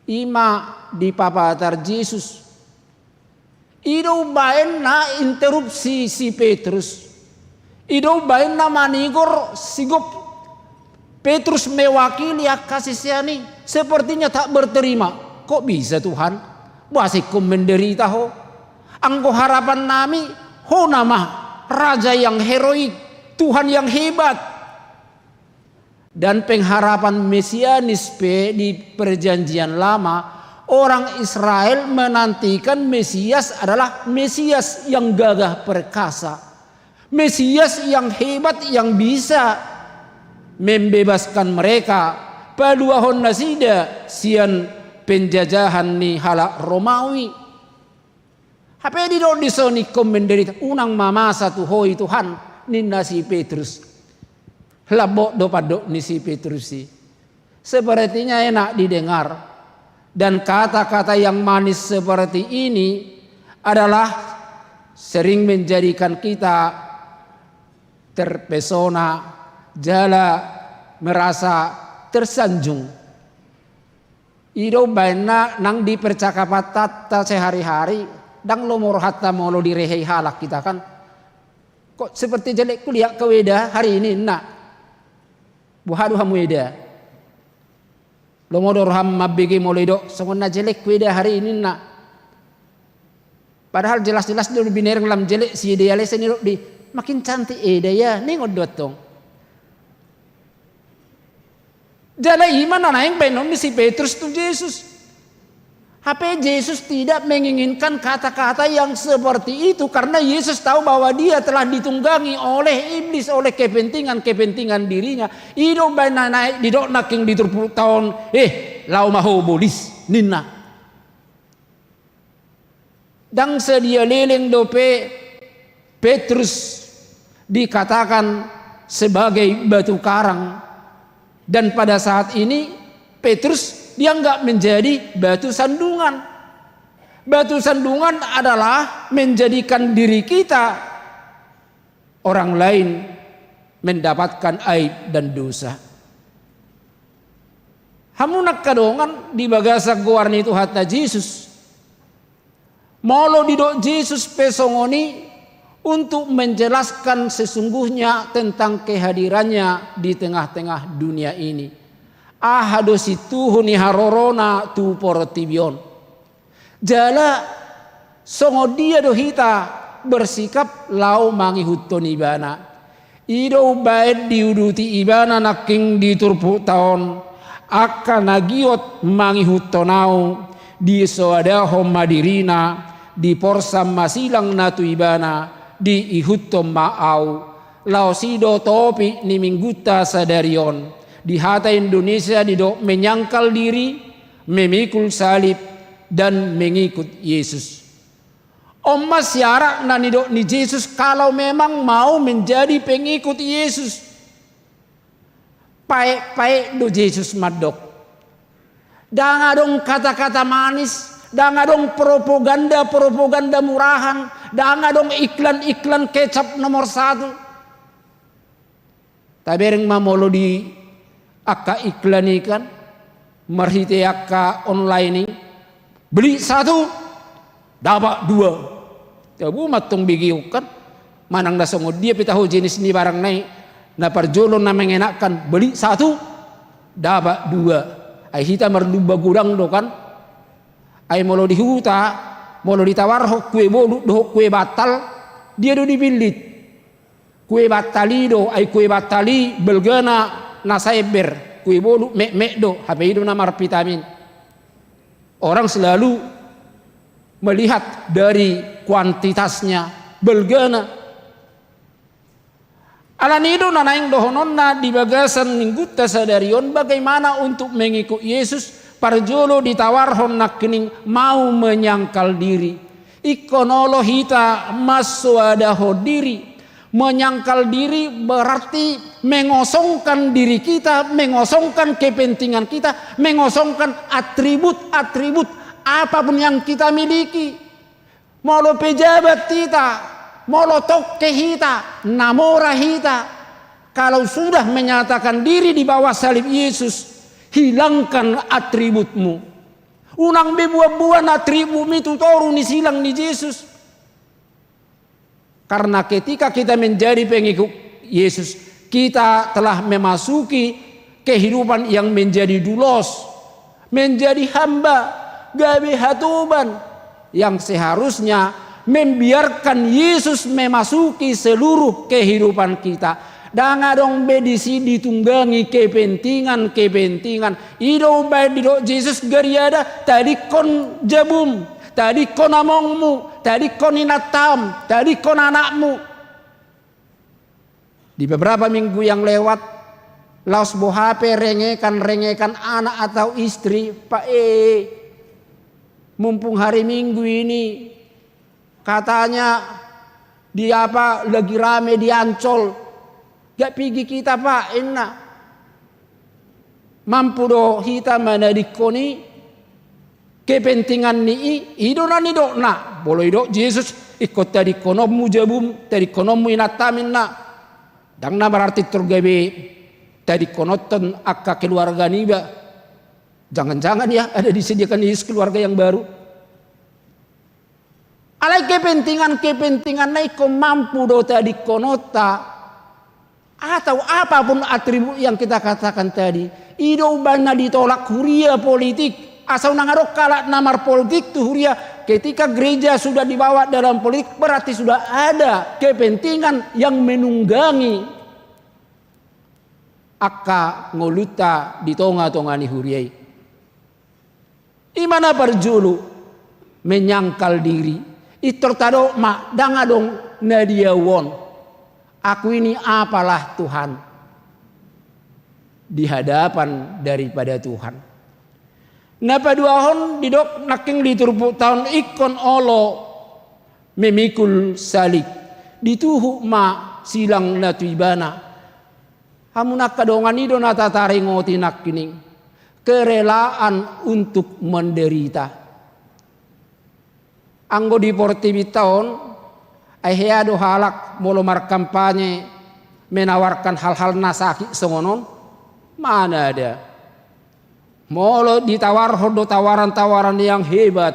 Ima dipapatar Jesus. I do umbaen na interupsi si Petrus. I do umbaen na manigor sigop Petrus mewakili angka sisean i. Sepertinya tak berterima. Kok bisa, Tuhan? Boasa ingkon menderita Ho? Anggo harapan nami, Ho nama Raja yang heroik, Tuhan yang hebat. Dan pengharapan Mesianis pe di Perjanjian Lama, orang Israel menantikan Mesias adalah Mesias yang gagah perkasa, Mesias yang hebat, yang bisa membebaskan mereka, paluahon nasida sian penjajahan ni halak Romawi. Hape didok dison ingkon menderita, unang ma masa tu Ho i Tuhan, ninna si Petrus. Lambok do pandok ni si Petrus i. Sepertinya enak didengar. Dan kata-kata yang manis seperti ini adalah sering menjadikan kita terpesona, jala merasa tersanjung. I do umbaen na nang di percakapanta sehari-hari, ndang lomo rohanta molo direhei halak hita kan. Kok seperti jelek kulihat kau Eda hari ini, ninna. Boha do hamu Eda? Lomo do roham mambege molo didok songon na jelek ho Eda hari ini, ninna. Padahal jelas-jelas do binereng lam jelek si Eda i, alai sai didok di, makin cantik Eda ya, ninna do antong. Jala ima na naeng baenon ni si Petrus tu Jesus. Hape Jesus tidak menginginkan kata-kata yang seperti itu, karena Yesus tahu bahwa dia telah ditunggangi oleh iblis, oleh kepentingan-kepentingan dirinya. I do umbaen na naeng didok nangkin di turpukta on, eh, laho ma ho bolis, ninna. Ndang sadia leleng dope Petrus dikatakan sebagai batu karang. Dan pada saat ini, Petrus dianggap menjadi batu sandungan. Batu sandungan adalah menjadikan diri kita orang lain mendapatkan aib dan dosa. Hamu angka dongan di bagasan goar ni Tuhanta Jesus. Molo didok Jesus pe songon i untuk menjelaskan sesungguhnya tentang kehadirannya di tengah-tengah dunia ini. Aha do situhu ni harorona tu portibi on. Jala songon dia do hita bersikap laho mangihuthon ibana. I do umbaen diuduti ibana nangkin di turpukta on, angka na giot mangihuthon ahu, disoadahon ma dirina, diporsan ma silang na tu ibana, diihuthon ma ahu. Laos i do topik ni minggunta sadari on. Di hata Indonesia didok menyangkal diri, memikul salib, dan mengikut Yesus. On ma syarat na nidok ni Jesus kalau memang mau menjadi pengikut Yesus. Paek-paek do Jesus mandok. Ndang adong kata-kata manis, ndang adong propaganda-propaganda murahan, ndang adong iklan-iklan kecap nomor satu. Tabereng ma molo di angka iklan i kan, marhite angka online i, beli satu, dapat dua. Taboto ma antong begeon kan, manang na songon dia pe taho jenis ni barang na i, na parjolo na mengenakkan, beli satu, dapat dua. Ai hita marlumba godang do kan. Ai molo di huta, molo ditawarhon kue bolut dohot kue bantal, dia do dibillit. Kue bantal i do, ai kue bantal i balgana na saember, kue bolut metmet do, hape i do na marvitamin. Orang selalu Melihat dari kuantitasnya, balgana. Alani i do na naeng dohononna di bagasan minggunta sadari on, bagaimana untuk mengikut Yesus. Parjolo ditawarhon nangkining mau menyangkal diri. Ingkon olo hita mansoadahon diri. Menyangkal diri berarti mengosongkan diri kita, mengosongkan kepentingan kita, mengosongkan atribut-atribut apapun yang kita miliki. Molo pejabat hita, molo tokke hita, na mora hita, kalau sudah menyatakan diri di bawah salib Yesus, hilangkan atributmu. Unang be buan-buan atributmi tu toru ni silang ni Jesus. Karena ketika kita menjadi pengikut Yesus, kita telah memasuki kehidupan yang menjadi doulos, menjadi hamba, gabe hatoban, yang seharusnya membiarkan Yesus memasuki seluruh kehidupan kita. Ndang adong be disi ditunggangi kepentingan-kepentingan. I do umbahen didok Jesus gariada, tadingkon jabum, tadingkon amongmu, tadingkon inantam, tadingkon anakmu. Di beberapa minggu yang lewat, laos boha pe rengekan-rengekan anak atau istri, Pak, eh, mumpung hari Minggu ini, katanya di apa, lagi rame di Ancol. Gak pigi kita, Pak, inna. Mampu do hita manadingkon i, kepentingan ni i? I do na nidokna, molo didok Jesus, ingkon tadingkononmu jabum, tadingkononmu inantam, inna. Ndang na berarti tor gabe tadingkononhon angka keluarga niba. Jangan-jangan ya, ada disediakan Yesus keluarga yang baru. Alai kepentingan-kepentingan na ingkon mampu do tadingkononta, atau apapun atribut yang kita katakan tadi, i do umbahen na ditolak huria politik. Asa unang adong halak na marpolitik tu huria. Ketika gereja sudah dibawa dalam politik, berarti sudah ada kepentingan yang menunggangi angka ngolunta di tonga-tonga ni huria i. I ma na parjolo, menyangkal diri. Pintor tadok ma, ndang adong na di ahu on. Aku ini apalah, Tuhan, di hadapan daripada Tuhan? Na paduahon didok nangkin di turpukta on, ingkon olo memikul salib. Dituhuk ma silang na tu ibana. Hamu na angka dongan, i do na tataringoti nangkining, kerelaan untuk menderita. Anggo di portibinta on, ai hea do halak molo markampanye menawarkan hal-hal na sakit songon on? Mana ada. Molo ditawarhon do tawaran-tawaran yang hebat,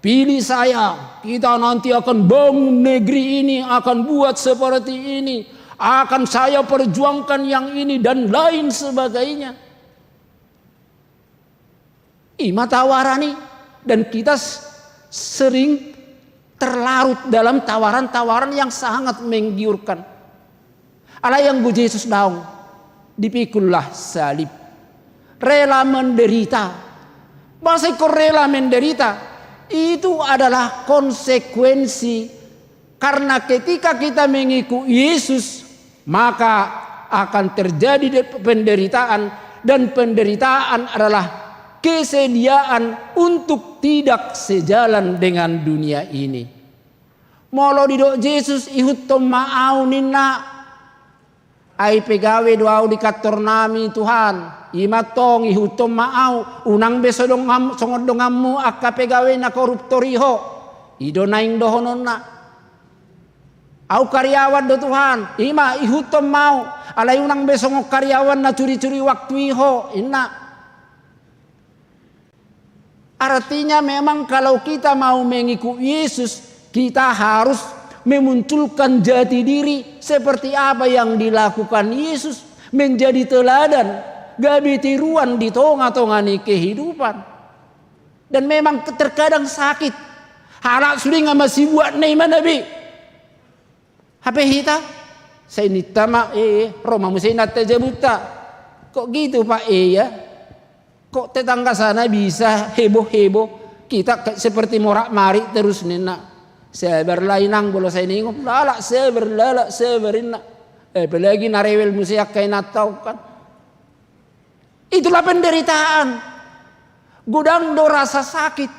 "Pilih saya, kita nanti akan bangun negeri ini, akan buat seperti ini, akan saya perjuangkan yang ini," dan lain sebagainya. I ma tawaran i, dan kita s-, sering terlarut dalam tawaran-tawaran yang sangat menggiurkan. Alai anggo Jesus daong, dipikullah salib. Rela menderita. Bahasa ingkon rela menderita, itu adalah konsekuensi. Karena ketika kita mengikut Yesus, maka akan terjadi de-, penderitaan, dan penderitaan adalah kesediaan untuk tidak sejalan dengan dunia ini. Molo didok Jesus, "Ihuthon ma ahu," ninna, "ai pegawe do ahu di kantor nami, Tuhan. I ma tong, ihuthon ma ahu. Unang be songon dongan-, songon donganmu angka pegawe na koruptor i ho." I do naeng dohononna. "Ahu karyawan do, Tuhan." "I ma, ihuthon ma ahu. Alai unang be songon karyawan na curi-curi waktu i ho," ninna. Artinya, memang kalau kita mau mengikut Yesus, kita harus memunculkan jati diri seperti apa yang dilakukan Yesus, menjadi teladan, gabe tiruan di tonga-tonga ni kehidupan. Dan memang terkadang sakit. Halak sude nga masibuat na i ma na be. Hape hita, sai ninta ma, "Eh, ro ma muse inanta jabunta." Kok gitu, Pak, eh, ya? Kok tetangga sana bisa heboh-heboh? Kita seperti morak-marik terus ninna. Sabar lah inang, molo sai ninna, lalap sabar, lalap sabar ninna. Apalagi na rewel muse angka inanta on kan. Itulah penderitaan. Godang do rasa sakit.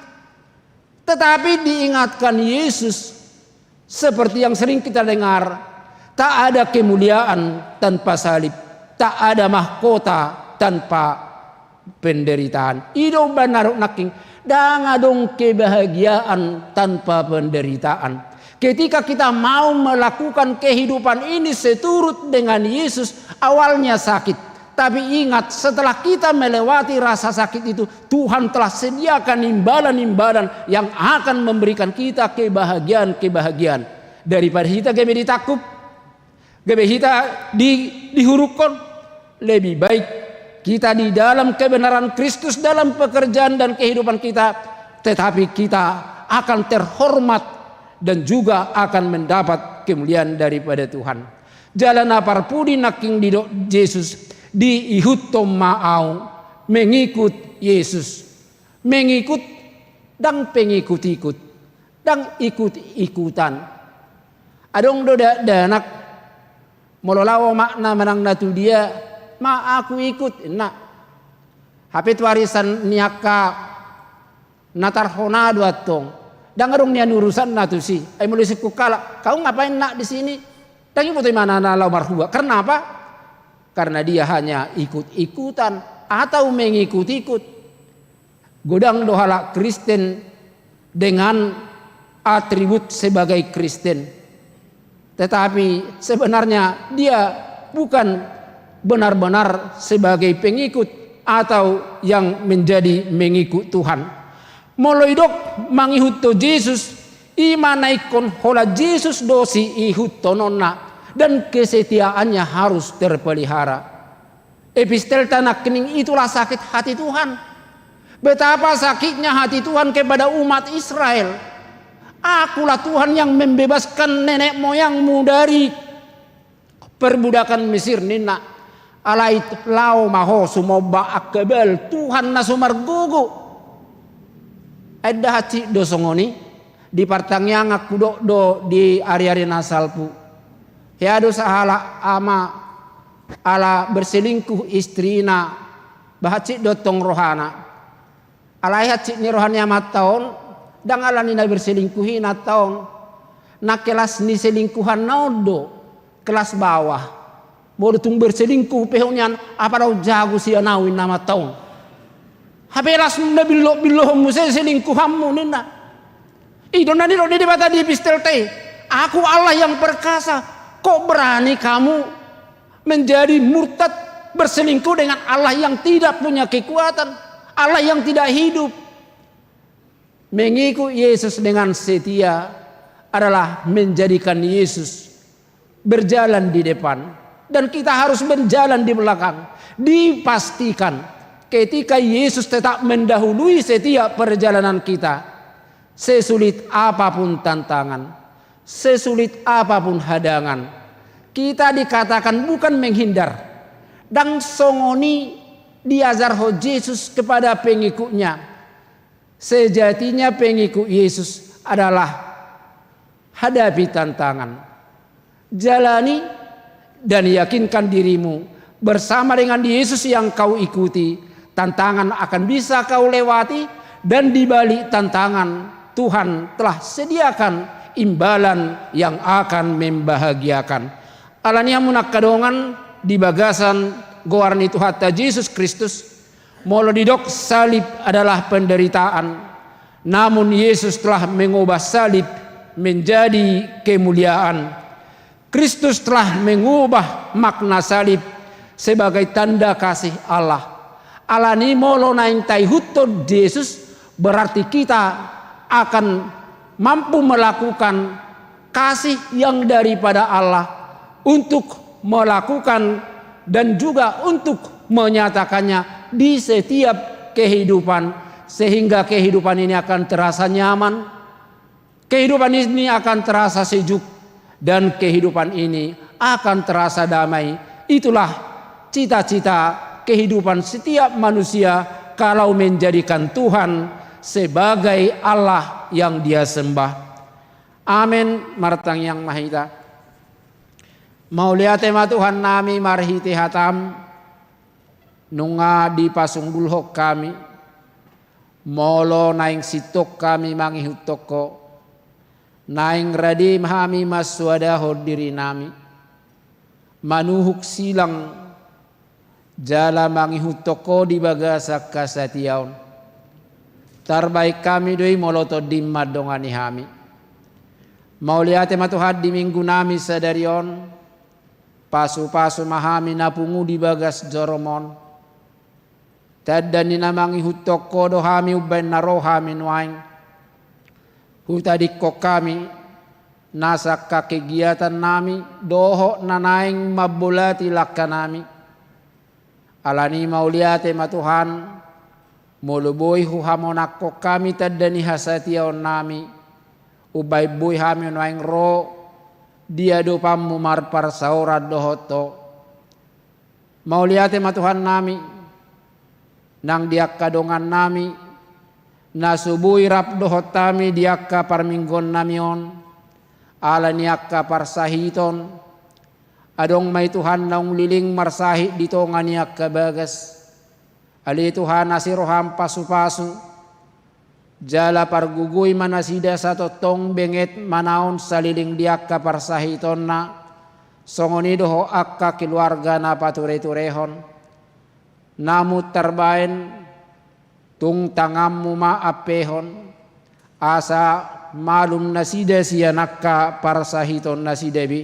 Tetapi diingatkan Yesus, seperti yang sering kita dengar, tak ada kemuliaan tanpa salib, tak ada mahkota tanpa penderitaan. I do umbahen na dok nangkin, ndang adong kebahagiaan tanpa penderitaan. Ketika kita mau melakukan kehidupan ini seturut dengan Yesus, awalnya sakit, tapi ingat, setelah kita melewati rasa sakit itu, Tuhan telah sediakan imbalan-imbalan yang akan memberikan kita kebahagiaan-kebahagiaan. Daripada hita gabe ditangkup, gabe hita di, dihurukkon, lebih baik kita di dalam kebenaran Kristus dalam pekerjaan dan kehidupan kita, tetapi kita akan terhormat dan juga akan mendapat kemuliaan daripada Tuhan. Jala na parpudi nangkin didok Jesus, diihuthon ma ahu, mengikut Yesus. Mengikut, ndang pengikut-ikut, ndang ikut-ikutan. Adong do da-, dakdanak, molo laho omakna manang na tudia, ma aku ikut, ninna. Hape tu arisan ni angka na tarhona do antong. Ndang adong nian urusanna tusi. Ai molo isungkun halak, kau ngapain nak di sini? Ndang diboto ibana na laho marhua. Karena apa? Karena dia hanya ikut-ikutan atau mengikut-ikut. Godang do halak Kristen dengan atribut sebagai Kristen. Tetapi sebenarnya dia bukan benar-benar sebagai pengikut atau yang menjadi mengikut Tuhan. Molo didok mangihuthon Jesus, i ma na ingkon holan Jesus do siihuthononna, dan kesetiaannya harus terpelihara. Epistelta nangkining, itulah sakit hati Tuhan. Betapa sakitnya hati Tuhan kepada umat Israel. Akulah Tuhan yang membebaskan nenek moyangmu dari perbudakan Mesir, ninna. Alai laho ma ho sumomba angka Baal, tuhan na so margogo. Ai nda hansit do songon i? Di partangiangan hudok do di ari-ari na salpu. Hea do sahalak ama ala berselingkuh istrina, ba hansit do tong rohana. Alai hansit ni roha ni amanta on, ndang ala ni na berselingkuh i inanta on. Na kelas ni selingkuhanna on do, kelas bawah. Molo tung berselingkuh pe ho nian, apala on jago sian ahu, ninna amanta on. Hape las na billo-billohon muse selingkuhanmu, ninna. I do na nidok ni Debata di epistelta i, Aku Allah yang perkasa, kok berani kamu menjadi murtad, berselingkuh dengan Allah yang tidak punya kekuatan, Allah yang tidak hidup? Mengikut Yesus dengan setia adalah menjadikan Yesus berjalan di depan, dan kita harus berjalan di belakang. Dipastikan ketika Yesus tetap mendahului setiap perjalanan kita, sesulit apapun tantangan, sesulit apapun hadangan, kita dikatakan bukan menghindar. Ndang songon i diajarhon Jesus kepada pengikutnya. Sejatinya pengikut Yesus adalah hadapi tantangan. Jalani dan yakinkan dirimu bersama dengan Yesus yang kau ikuti, tantangan akan bisa kau lewati, dan di balik tantangan, Tuhan telah sediakan imbalan yang akan membahagiakan. Alani i hamu angka dongan di bagasan goar ni Tuhanta Jesus Kristus, molo didok salib adalah penderitaan, namun Yesus telah mengubah salib menjadi kemuliaan. Kristus telah mengubah makna salib sebagai tanda kasih Allah. Alani i molo naeng taihuthon Jesus, berarti kita akan mampu melakukan kasih yang daripada Allah untuk melakukan dan juga untuk menyatakannya di setiap kehidupan, sehingga kehidupan ini akan terasa nyaman, kehidupan ini akan terasa sejuk, dan kehidupan ini akan terasa damai. Itulah cita-cita kehidupan setiap manusia kalau menjadikan Tuhan sebagai Allah yang dia sembah. Amen. Martangiang ma hita. Mauliate ma Tuhannami marhite hataM, nunga dipasunggulhon hami, molo naeng sintong hami mangihuthon Ho, naeng rade ma hami mansoadahon dirinami, manuhuk silang jala mangihuthon Ho di bagasan hasatiaon. Tarbahen hami do i molo TondiM mandongani hami. Mauliate ma Tuhan di minggunami sadari on, pasupasu ma hami na pungu di bagas joroM on. Tanda ni na mangihuthon Ho do hami umbahen na ro hami nuaeng. Hutadingkon hami nasa angka kegiatannami dohot na naeng mambolati langkanami. Alani mauliate ma Tuhan, molo boi huhamonangkon hami tanda ni hasatiaonnami, umbahen boi hami nuaeng ro di adopanMu marparsaoran dohot Ho. Mauliate ma Tuhannami, nang di angka dongannami na so boi rap dohot hami di angka parmingguonnami on, ala ni angka parsahiton, adong ma i Tuhan naung leleng marsahit di tonga ni angka bagas. Ale Tuhan, asi rohaM pasupasu, jala pargogoi ma nasida satongtong benget manaon saleleng di angka parsahitonna, songon i dohot angka keluarga na patureturehon. Namun tarbahen, tung tanganMu ma ampehon, asa malum nasida sian angka parsahitonnasida be.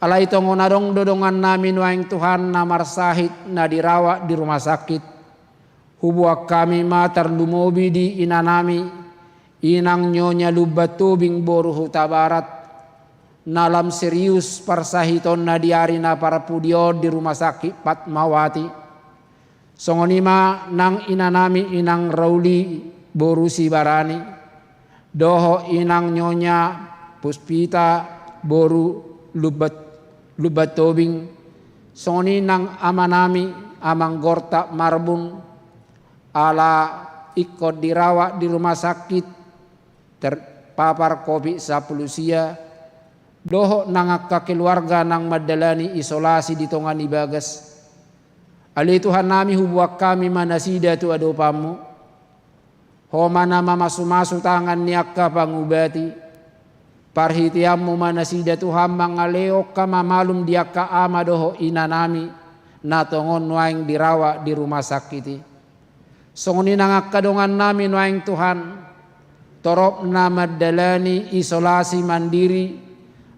Alai tongon adong do dongannami nuaeng Tuhan na marsahit na dirawat di rumah sakit, huboan hami ma tarlumobi di inanami, Inang Nyonya Lumban Tobing boru Hutabarat, na lam serius parsahitonna di ari na parpudi on di rumah sakit Fatmawati. Songon i ma nang inanami Inang Rauli boru Sibarani, dohot Inang Nyonya Puspita boru Lumban, Lumban Tobing, songon i nang amanami Amang Gorta Marbun, ala ingkon dirawat di rumah sakit terpapar covid sampulu sia, dohot nang angka keluarga nang mandalani isolasi di tonga ni bagas. Ale Tuhannami, huboan hami ma nasida tu adopanMu. Ho ma na mamasumasu tangan ni angka pangubati, parhiteanMu ma nasida Tuhan mangalehon hamamalum di angka ama dohot inanami na tongon nuaeng dirawat di rumah sakit i. Songon i nang angka dongannami nuaeng Tuhan, torop na mandalani isolasi mandiri,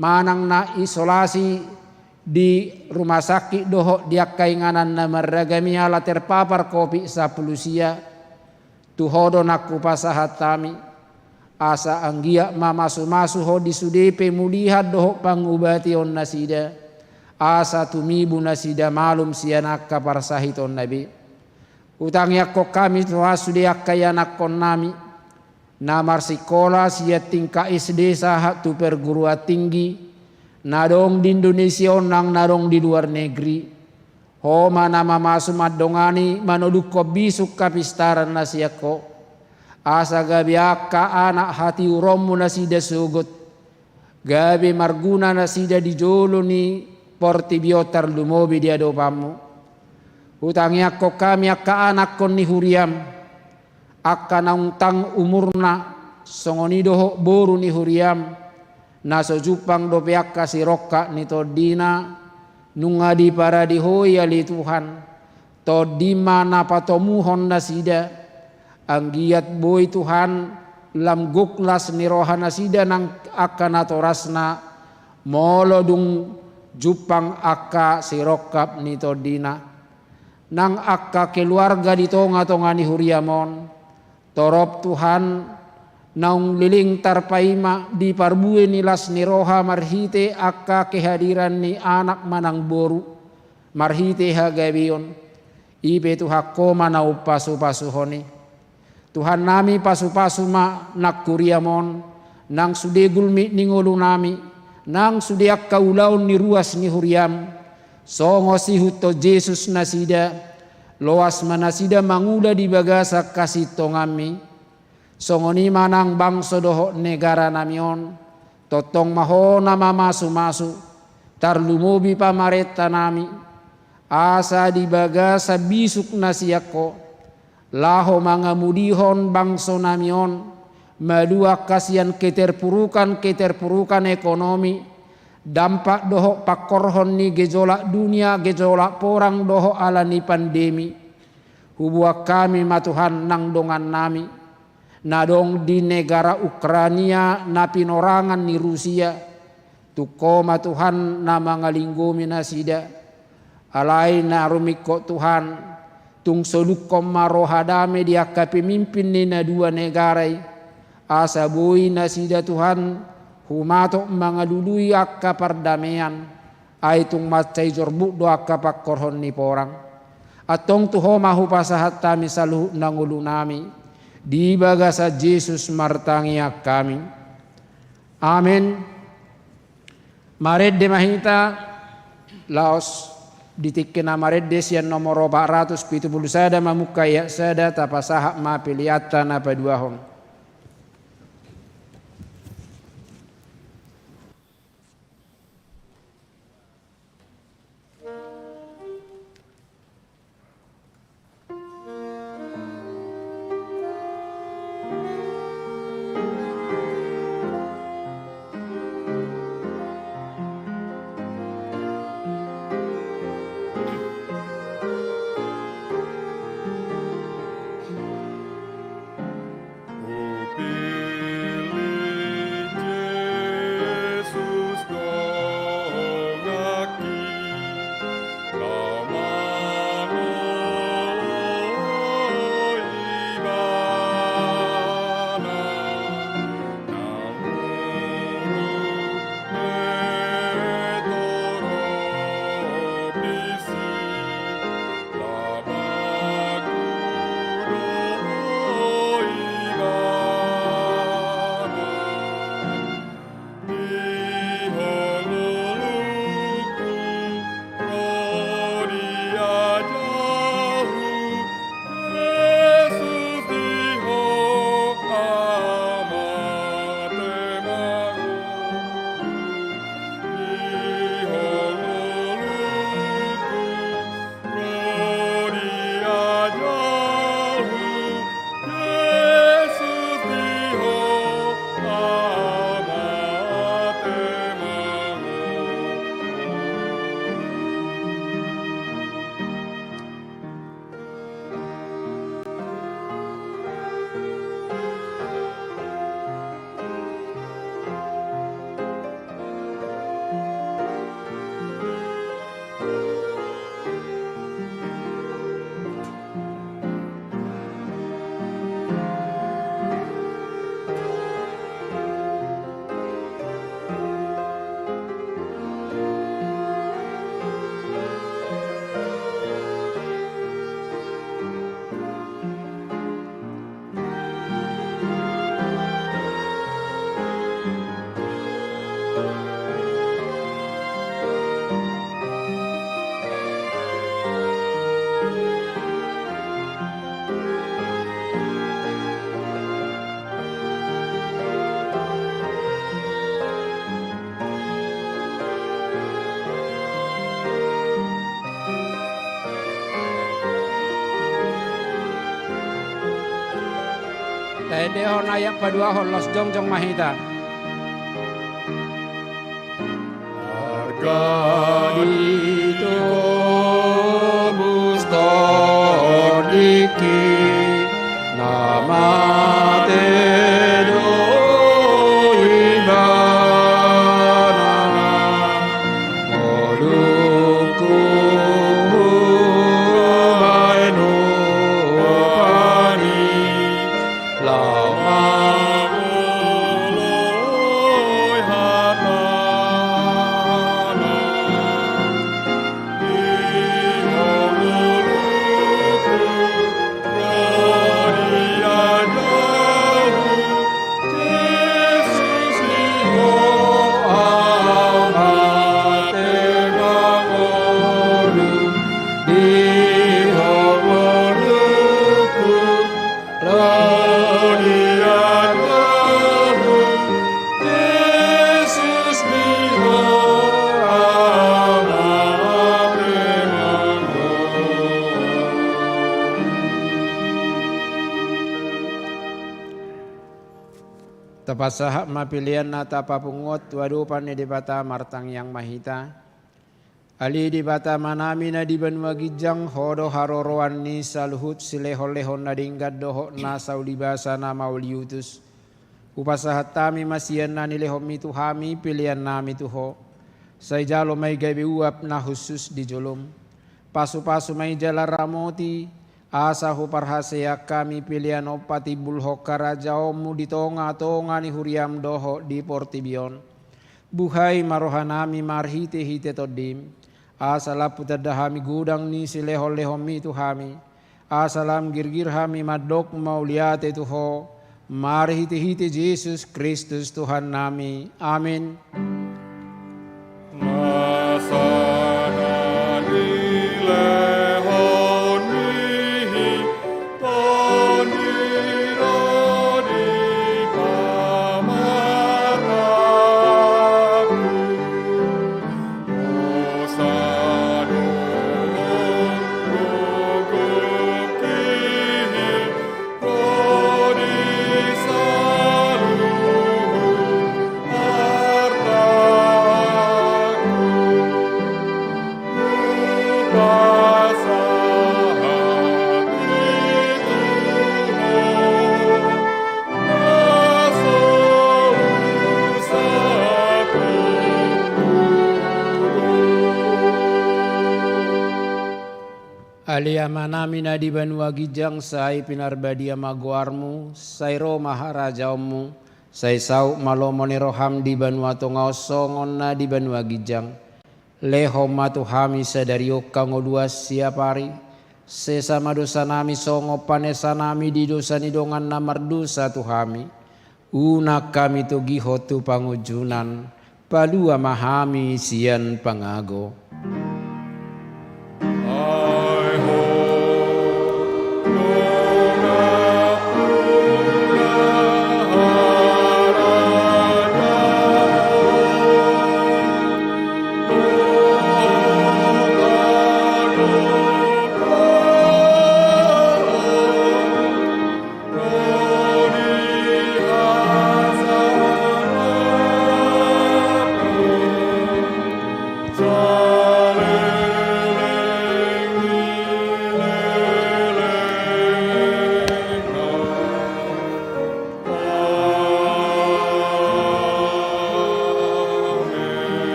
manang na isolasi di rumah sakit dohot di angka inganan na marragam i ala terpapar covid sampulu sia, tu Ho do nang hupasahat hami, asa anggiat mamasumasu Ho di sude pemulihan dohot pangubationnasida, asa tumibu nasida malum sian angka parsahitonna be. Hutangiangkon hami Tuhan sude angka ianakkonnami, na marsikola sian tingkat S D sahat tu perguruan tinggi, na adong di Indonesia on nang na adong di luar negeri. Ho ma na mamasu mandongani manolukhon bisuk hapistaran na sian Ho. Asa gabe angka anak hatiuronMu nasida sogot, gabe marguna nasida di jolo ni portibi on tarlumobi di adopanMu. Hutangiangkon hami angka anakkon ni huriaM, angka naung tang umurna, songon i dohot boru ni huriaM, na so jumpang dope angka sirongkap ni tondina, nunga diparade Ho i ale Tuhan, TondiM ma na patomuhon nasida, anggiat boi Tuhan lam gok las ni rohanasida nang angka natorasna, molo dung jumpang angka sirongkap ni tondina. Nang angka keluarga di tongatonga ni huriaM on, torop Tuhan, naung leleng tarpaima di parbue ni las ni roha marhite angka kehadiran ni anak manang boru, marhite hagabeon, i pe Tuhan Ho ma na umpasupasuhon i. Tuhannami, pasupasu ma nang huriaM on, nang sude gulmit ni ngolunami, nang sude angka ulaon ni ruas ni huriaM, songon siihuthon Jesus nasida, Loas ma nasida mangula di bagasan hasintonganmi. Songon i ma nang bangso dohot negaranami on, tongtong ma Ho na mamasumasu, tarlumobi pamarentanami, asa di bagasan bisuk na sian Ho, laho mangamudihon bangsonami on, malua angka sian keterpurukan-keterpurukan ekonomi, dampak dohot pangkorhon ni gejolak dunia, gejolak porang dohot ala ni pandemi. Huboan hami ma Tuhan nang dongannami, na adong di negara Ukrania na pinorangan ni Rusia. Tung Ho ma Tuhan na mangalinggomi nasida. Alai na rumingkot Tuhan, tung solukhon ma roha dame di angka pemimpin ni na dua negara i, asa boi nasida Tuhan humatop mangalului angka pardamean, ai tung mansai jorbut do angka pangkorhon ni porang. Antong tu Ho ma hupasahat hami saluhut na ngolunami, di bagasan Jesus martangiang hami. Amen. Marende ma hita, laos di tingki na marende sian nomor opat ratus pitu pulu sada mamungka ayat sada, tapasahat ma peleanta na paduahon. Hupillit Jesus donganki, na mangoloi ibana, na muruk metoropisi. Taendehon ayat paduahon, laos jongjong ma hita. Arga ditobus tondingki, na mate do ibana. Ngolungku hubahen upa ni, laho mangoloi hatana. Tapasahat ma pelean na tapapungu on tu adopan ni Debata. Martangiang ma hita. Ale Debata Amanami na di banua ginjang, Ho do haroroan ni saluhut silehonlehon na denggan dohot na saulibasa na mauliutus. Hupasahat hami ma sian na nilehonMi tu hami peleannami tu Ho. Sai jalo ma i gabe uap na hushus di joloM. Pasupasu ma i jala ramoti, asa huparhaseang hami pelean on patimbulhon harajaonMu di tongatonga ni huriaM dohot di portibi on. Buhai ma rohanami marhitehite TondiM, asa lam hutanda hami godang ni silehonlehonMi tu hami, asa lam girgir hami mandok mauliate tu Ho, marhitehite Jesus Kristus Tuhannami. Amin. Ale Amanami na di banua ginjang, sai pinarbadia ma goarMu, sai ro ma harajaonMu, sai saut ma lomo ni rohaM di banua tonga on songon na di banua ginjang. Lehon ma tu hami sadari on hangoluan siapari, sesa ma dosanami songon panesanami di dosa ni dongan na mardosa tu hami. Unang hami togihon tu pangunjunan, palua ma hami sian pangago.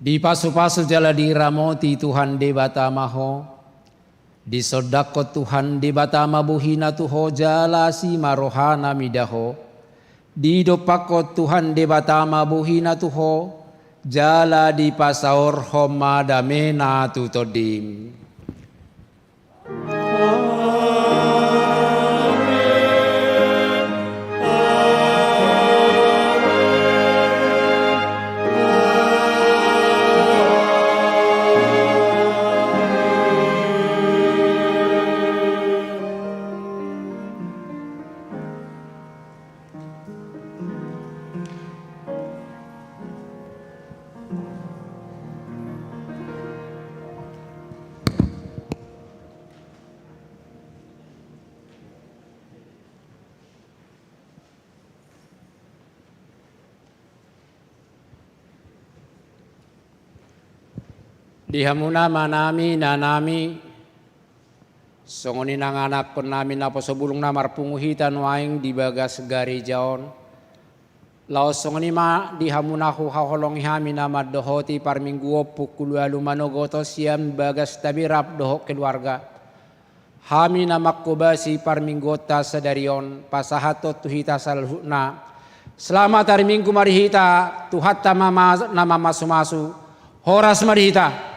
Dipasupasu jala diramoti Tuhan Debata ma ho. Disondangkon Tuhan Debata ma bohiNa tu ho jala asi ma rohaNa mida ho. Didompakkon Tuhan Debata ma bohiNa tu ho jala dipasaorhon ma dameNa tu tondim. Di hamuna amanami, inanami, songon i nang anakkonnami naposo bulung na marpungu hita nuaeng di bagas gareja on. Laos songon i ma di hamu na huhaholongi hami na mandohoti parmingguon pukul ualu manogot on sian bagas Tabirap dohot keluarga. Hami na manghobasi parmingguonta sadari on, pasahathon tu hita saluhutna. Selamat hari Minggu ma di hita, Tuhanta ma, ma, na mamasumasu. Horas ma di hita.